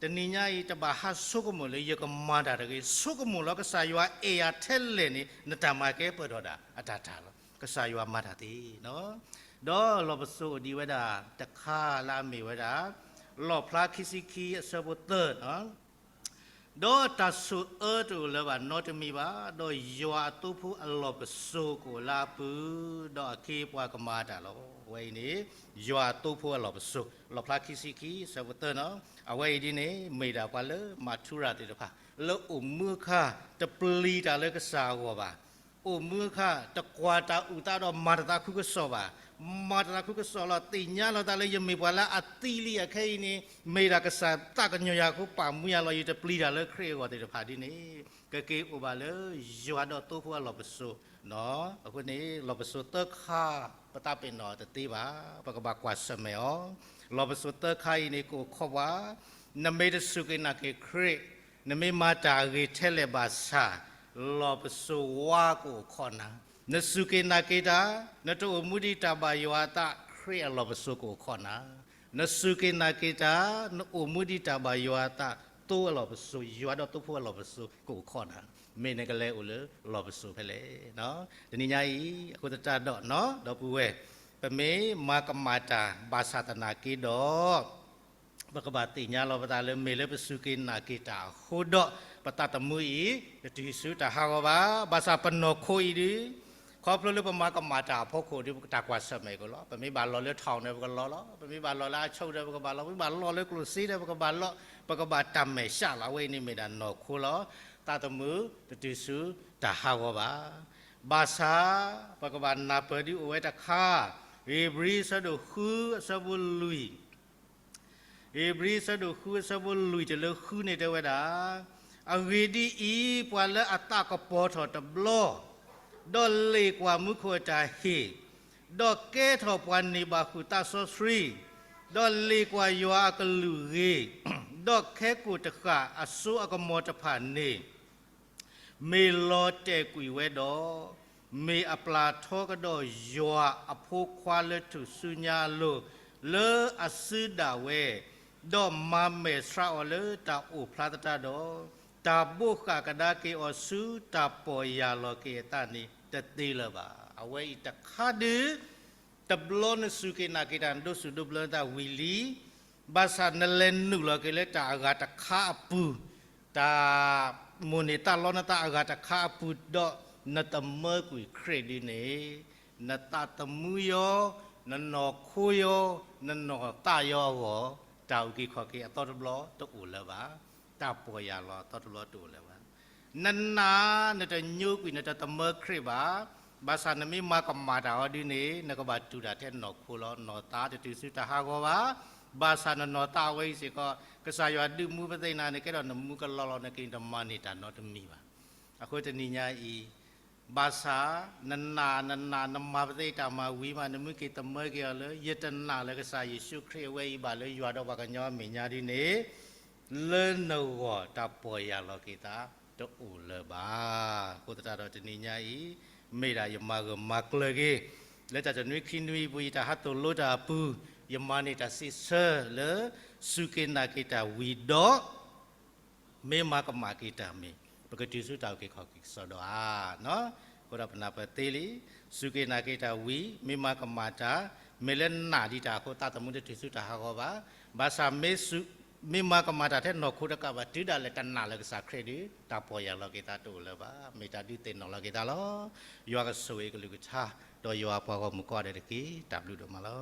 တနံၤညါအံၤ တဘၣ်ဟးဆိကမိၣ်လၢယကမၤတၢ်တဂ့ၤ, ဆိကမိၣ်လီၤ ကစၢ်ယွၤအဲၣ်ယၤထဲလဲၣ်န့ၣ် နတၢ်မၤကဲပၢၢ်ထီၣ်ဒၣ်အတၢ်တၢ်လီၤ. ကစၢ်ယွၤမၤတၢ်သ့နီၤ. ဒီးလီၢ်ပစိာ်အိၣ်ဒံးဝဲဒၣ်တခါလၢအမ့ၢ်ဝဲဒၣ် လီၣ်ဖျါခံဆံခံအဆၢဖိသၢနီၤ. ဒီးတၢ်ဆိၣ်အၢတအိၣ်လၢၤဘၣ်နီတမံၤဘၣ်, ဒီးယွၤအသိဖိအလီၢ်ပစိာ်ကအိၣ်လၢအပူၤ, ဒီးအခ့အပှၤကမၤတၢ်လီၤ. အဝဲအံၤန့ၣ် ယွၤအသိဖိအလီၢ်ပစိာ်, လီၣ်ဖျါခံဆံခံအဆၢဖိသၢနီၤ. အဝဲအံၤဒ်န့ၣ် မ့ၢ်ဒၣ်ပှၤလၢမၤထူရၤသ့ၣ်တဖၣ် လၢအိၣ်မူအခါ တပျံၤတၢ်လၢကစၢ်အဂီၢ်ဘၣ်. အိၣ်မူအခါ တကွၢ်တၢ်အုၣ်သးဒီးမၤတၢ်သးခုကစီၣ်ဘၣ်. မၤတၢ်သးခုကစီၣ်လီၤ. သ့ၣ်ညါလီၤသးလၢယမ့ၢ်ပှၤလၢအသံလံအခဲအံၤန့ၣ် မ့ၢ်ဒၣ်ကစၢ်သးကညီၤယၤအဃိ ပာ်မူယၤလီၤ. ယတပျံၤတၢ်လၢခရံာ်အဂီၢ်သ့ၣ်တဖၣ်ဒ်န့ၣ် ကက့ၤအိၣ်ဘၣ်လၢယွၤဒီးသိဖိအလီၢ်ပစိာ်နီၤ. အဃိန့ၣ် လီၢ်ပစိာ်သၢခါ ပသးပ့ၤနီၣ်တသ့ဘၣ်. ပကဘၣ်ကွၢ်ဆၢၣ်မဲာ်အီၤ. လီၢ်ပစိာ်သၢခါအံၤန့ၣ် ကအိၣ်ခိးပှၤ, နမ့ၢ်တစူၢ်က့ၤနာ်က့ၤခရံာ်, နမ့ၢ်မၤတၢ်အဂ့ၤထဲလဲၣ်ဘၣ်ဆၣ်, လီၢ်ပစိာ်ဝါကအိၣ်ခိးနၤ. နစူၢ်က့ၤနာ်က့ၤတၢ်, နတအိၣ်မူဒံးတၢ်ဘၣ်ယွၤအသး, ခရံာ်အလီၢ်ပစိာ်ကအိၣ်ခိးနၤ. နစူၢ်က့ၤနာ်က့ၤတၢ်, နအိၣ်မူဒံးတၢ်ဘၣ်ယွၤအသး, သိအလီၢ်ပစိာ်, ယွၤဒီးသိဖိအလီၢ်ပစိာ်ကအိၣ်ခိးနၤ. မ့ၢ်နကလဲၤအိၣ်လၢလီၢ်ပစိာ်ဖဲလဲၣ်. တနံၤညါအံၤ အဃိသတးဒီးနီၤ ဒီပုၢ်ဝဲၢ် ပမ့ၢ်မၤကမၣ်တၢ်ဘၣ်ဆၣ်သနာ်က့ဒီး ပကဘၣ်သ့ၣ်ညါလီၤပသးလၢ မ့ၢ်လၢပစူၢ်က့ၤနာ်က့ၤတၢ်အဃိဒီး ပသးသမူအံၤ တတုၤဆူတၢ်ဟးဂီၤဘၣ်. ဘၣ်ဆၣ်ပနီၢ်ခိအံၤဒုး ခီဖျိလၢပမၤကမၣ်တၢ်အဖီခိၣ်ဒီး ပတၢ်ကွၢ်ဆၢၣ်မဲာ်ကလီၤ. ပမ့ၢ်ဘၣ်လီၤလၢ ထောင် ဒီး ပကလီၤလီၤ. ပမ့ၢ်ဘၣ်လီၤလၢ အချုပ် ဒီး ပကဘၣ်လီၤ. ပမ့ၢ်ဘၣ်လီၤလၢ ကျိၣ်စ့ ဒီး ပကဘၣ်လီၤ. ပကဘၣ်တၢ်မဲာ်ဆှးလီၤ. အဝဲအံၤန့ၣ်မ့ၢ်ဒၣ်နီၢ်ခိလီၤ. သးသမူတတုၤဆူတၢ်ဟးဂီၤဘၣ်. ဘၣ်ဆၣ် ပကဘၣ်နၢ်ပၢၢ်ဒုးအိၣ်ဝဲတခါ, ဧ့ၤဘြံၤအဆၢဒိၣ်ဃုအဆၢဖိလွံၢ် ဧ့ၤဘြံၤအဆၢဒိၣ်ဃုအဆၢဖိလွံၢ်တုၤလၢဃုန့ၣ်တဲဝဲဒၣ်, အဂ့ၢ်ဒ်အံၤ, ပှၤလၢအသးကပီၤထီၣ်တဘျီ, ဒီးလ့ၣ်ကွၢ်မူခိၣ်အတၢ်ဟ့ၣ်, ဒီးကဲထီၣ်ပှၤန့ၢ်ဘၣ်ဃုာ်သးစီဆှံ, ဒီးလ့ၣ်ကွၢ်ယွၤအကလုၢ်ဂ့ၤ, ဒီးခဲကိာ်တဃၣ်အစိအကမီၤတဖၣ်န့ၣ် မ့ၢ်လီၤတဲာ်ကွံာ်ဝဲဒီး, မ့ၢ်အပျၢ်ထီကဒီးယွၤအဖိခွါလၢထူၣ်စုညါအလိၤ, လၢအစုဒၣ်ဝဲ, ဒီးမၤမဲာ်ဆှးအီၤလၢတၢ်အိၣ်ဖျါသတးဒီး, တၢ်ဘိးဃာ်ကဒါက့ၤအီၤဆူတၢ်ပီၢ်ယၢ်လီၤက့ၤအသးန့ၣ် တသ့လၢၤဘၣ်. အဝဲအံၤတခါဒုး တဘျီနစူၢ်က့ၤနာ်က့ၤတၢ် နဒိးစူၢ်ဒိးဘျၢနသးဝံၤလံ, ဘၣ်ဆၣ်နလဲၤနုာ်လီၤက့ၤလၢတၢ်အဂၤတခါအပူၤ, တၢ်မိၣ်န့ၢ်သးလီနသးအဂၤတခါအပူၤဒီး နသမၢကွံာ်ခရံာ်ဒ်န့ၣ်, နသးသမူယီ, နနီၢ်ခိယီ, နနီၢ်သးယီအဂီၢ်, တၢ်အုၣ်က့ၤခီၣ်က့ၤအသီတဘျီတအိၣ်လၢၤဘၣ်. တၢ်ပီၢ်ယၢ်လီၤအသီတဘျီတအိၣ်လၢၤဘၣ်. နနာ် နတညိကွံာ် နတသမၢခရံာ်ဘၣ်. ဘၣ်ဆၣ်နမ့ၢ်မၤကမၣ်တၢ်အီၤဒ်န့ၣ် နကဘၣ်တူၢ်တၢ်ထဲနီၢ်ခိလီၤ. နီၢ်သးတတုၤဆူတၢ်ဟးဂီၤဘၣ်. ဘၣ်ဆၣ်နနီၢ်သးအဝဲအံၤစ့ၢ်ကီး ကစၢ်ယွၤဒုးမူပသ့ၣ်နၤန့ၣ် ကဲထီၣ်နမူကလီလီၤ နက့ၤတမၤန့ၢ်တၢ်နီတမံၤဘၣ်. အဃိတနံၤညါအံၤ ဘၣ်ဆၣ် နနာ် နနာ် နမၤပသ့တၢ်မၤဝံၤမး နမ့ၢ်က့ၤသမၢက့ၤအီၤလၢ ယတနာ်လၢကစၢ်ယ့ၣ်ၡူးခရံာ်အဝဲအံၤဘၣ်လၢယွၤဒီးပှၤကညီအမဲာ်ညါဒ်န့ၣ် လၢနဂီၢ်တၢ်ပီၢ်ယၢ်လီၤက့ၤသးတအိၣ်လၢၤဘၣ်. အဃိသတးဒီးတနံၤညါအံၤ မ့ၢ်ဒၣ်ယမၤဂၢၢ်မၤကျၢၤက့ၤ လၢတၢ်တနွံခံနွံအပူၤ ယတၢ်ဟးသိၣ်လိတၢ်အပူၤ ယမၤန့ၢ်တၢ်စံးဆၢလၢ စူၢ်က့ၤနာ်က့ၤတၢ်ဝံၤဒီး မ့ၢ်မၤကမၣ်က့ၤတၢ်မ့ၢ် ပကတုၤဆူတၢ်အုၣ်က့ၤခီၣ်က့ၤကစီဒီဧါ. အဃိဒီးပနၢ်ပၢၢ်သ့လံ, စူၢ်က့ၤနာ်က့ၤတၢ်ဝံၤ မ့ၢ်မၤကမၣ်တၢ်, မ့ၢ်လၢနာ်ဒံးတၢ်အဃိ သးသမူတတုၤဆူတၢ်ဟးဂီၤဘၣ်. ဘၣ်ဆၣ် မ့ၢ်မၤကမၣ်တၢ်ထဲနီၢ်ခိတကးဘၣ် တုၤဒၣ်လဲာ်တနာ်လၢကစၢ်ခရံာ်ဒီး တၢ်ပီၢ်ယၢ်လီၤက့ၤသးတအိၣ်လၢၤဘၣ်. မ့ၢ်တၢ်ဒုးသ့ၣ်နီၣ်လီၤက့ၤသးလီၤ. ယွၤကဆိၣ်ဂ့ၤကလုၢ်ကထါ ဒီးယွၤအပှၤဂီၢ်မုၢ်ကိးဂၤဒဲးတက့ၢ်. တၢ်ဘျုးဒိၣ်မးလီၤ.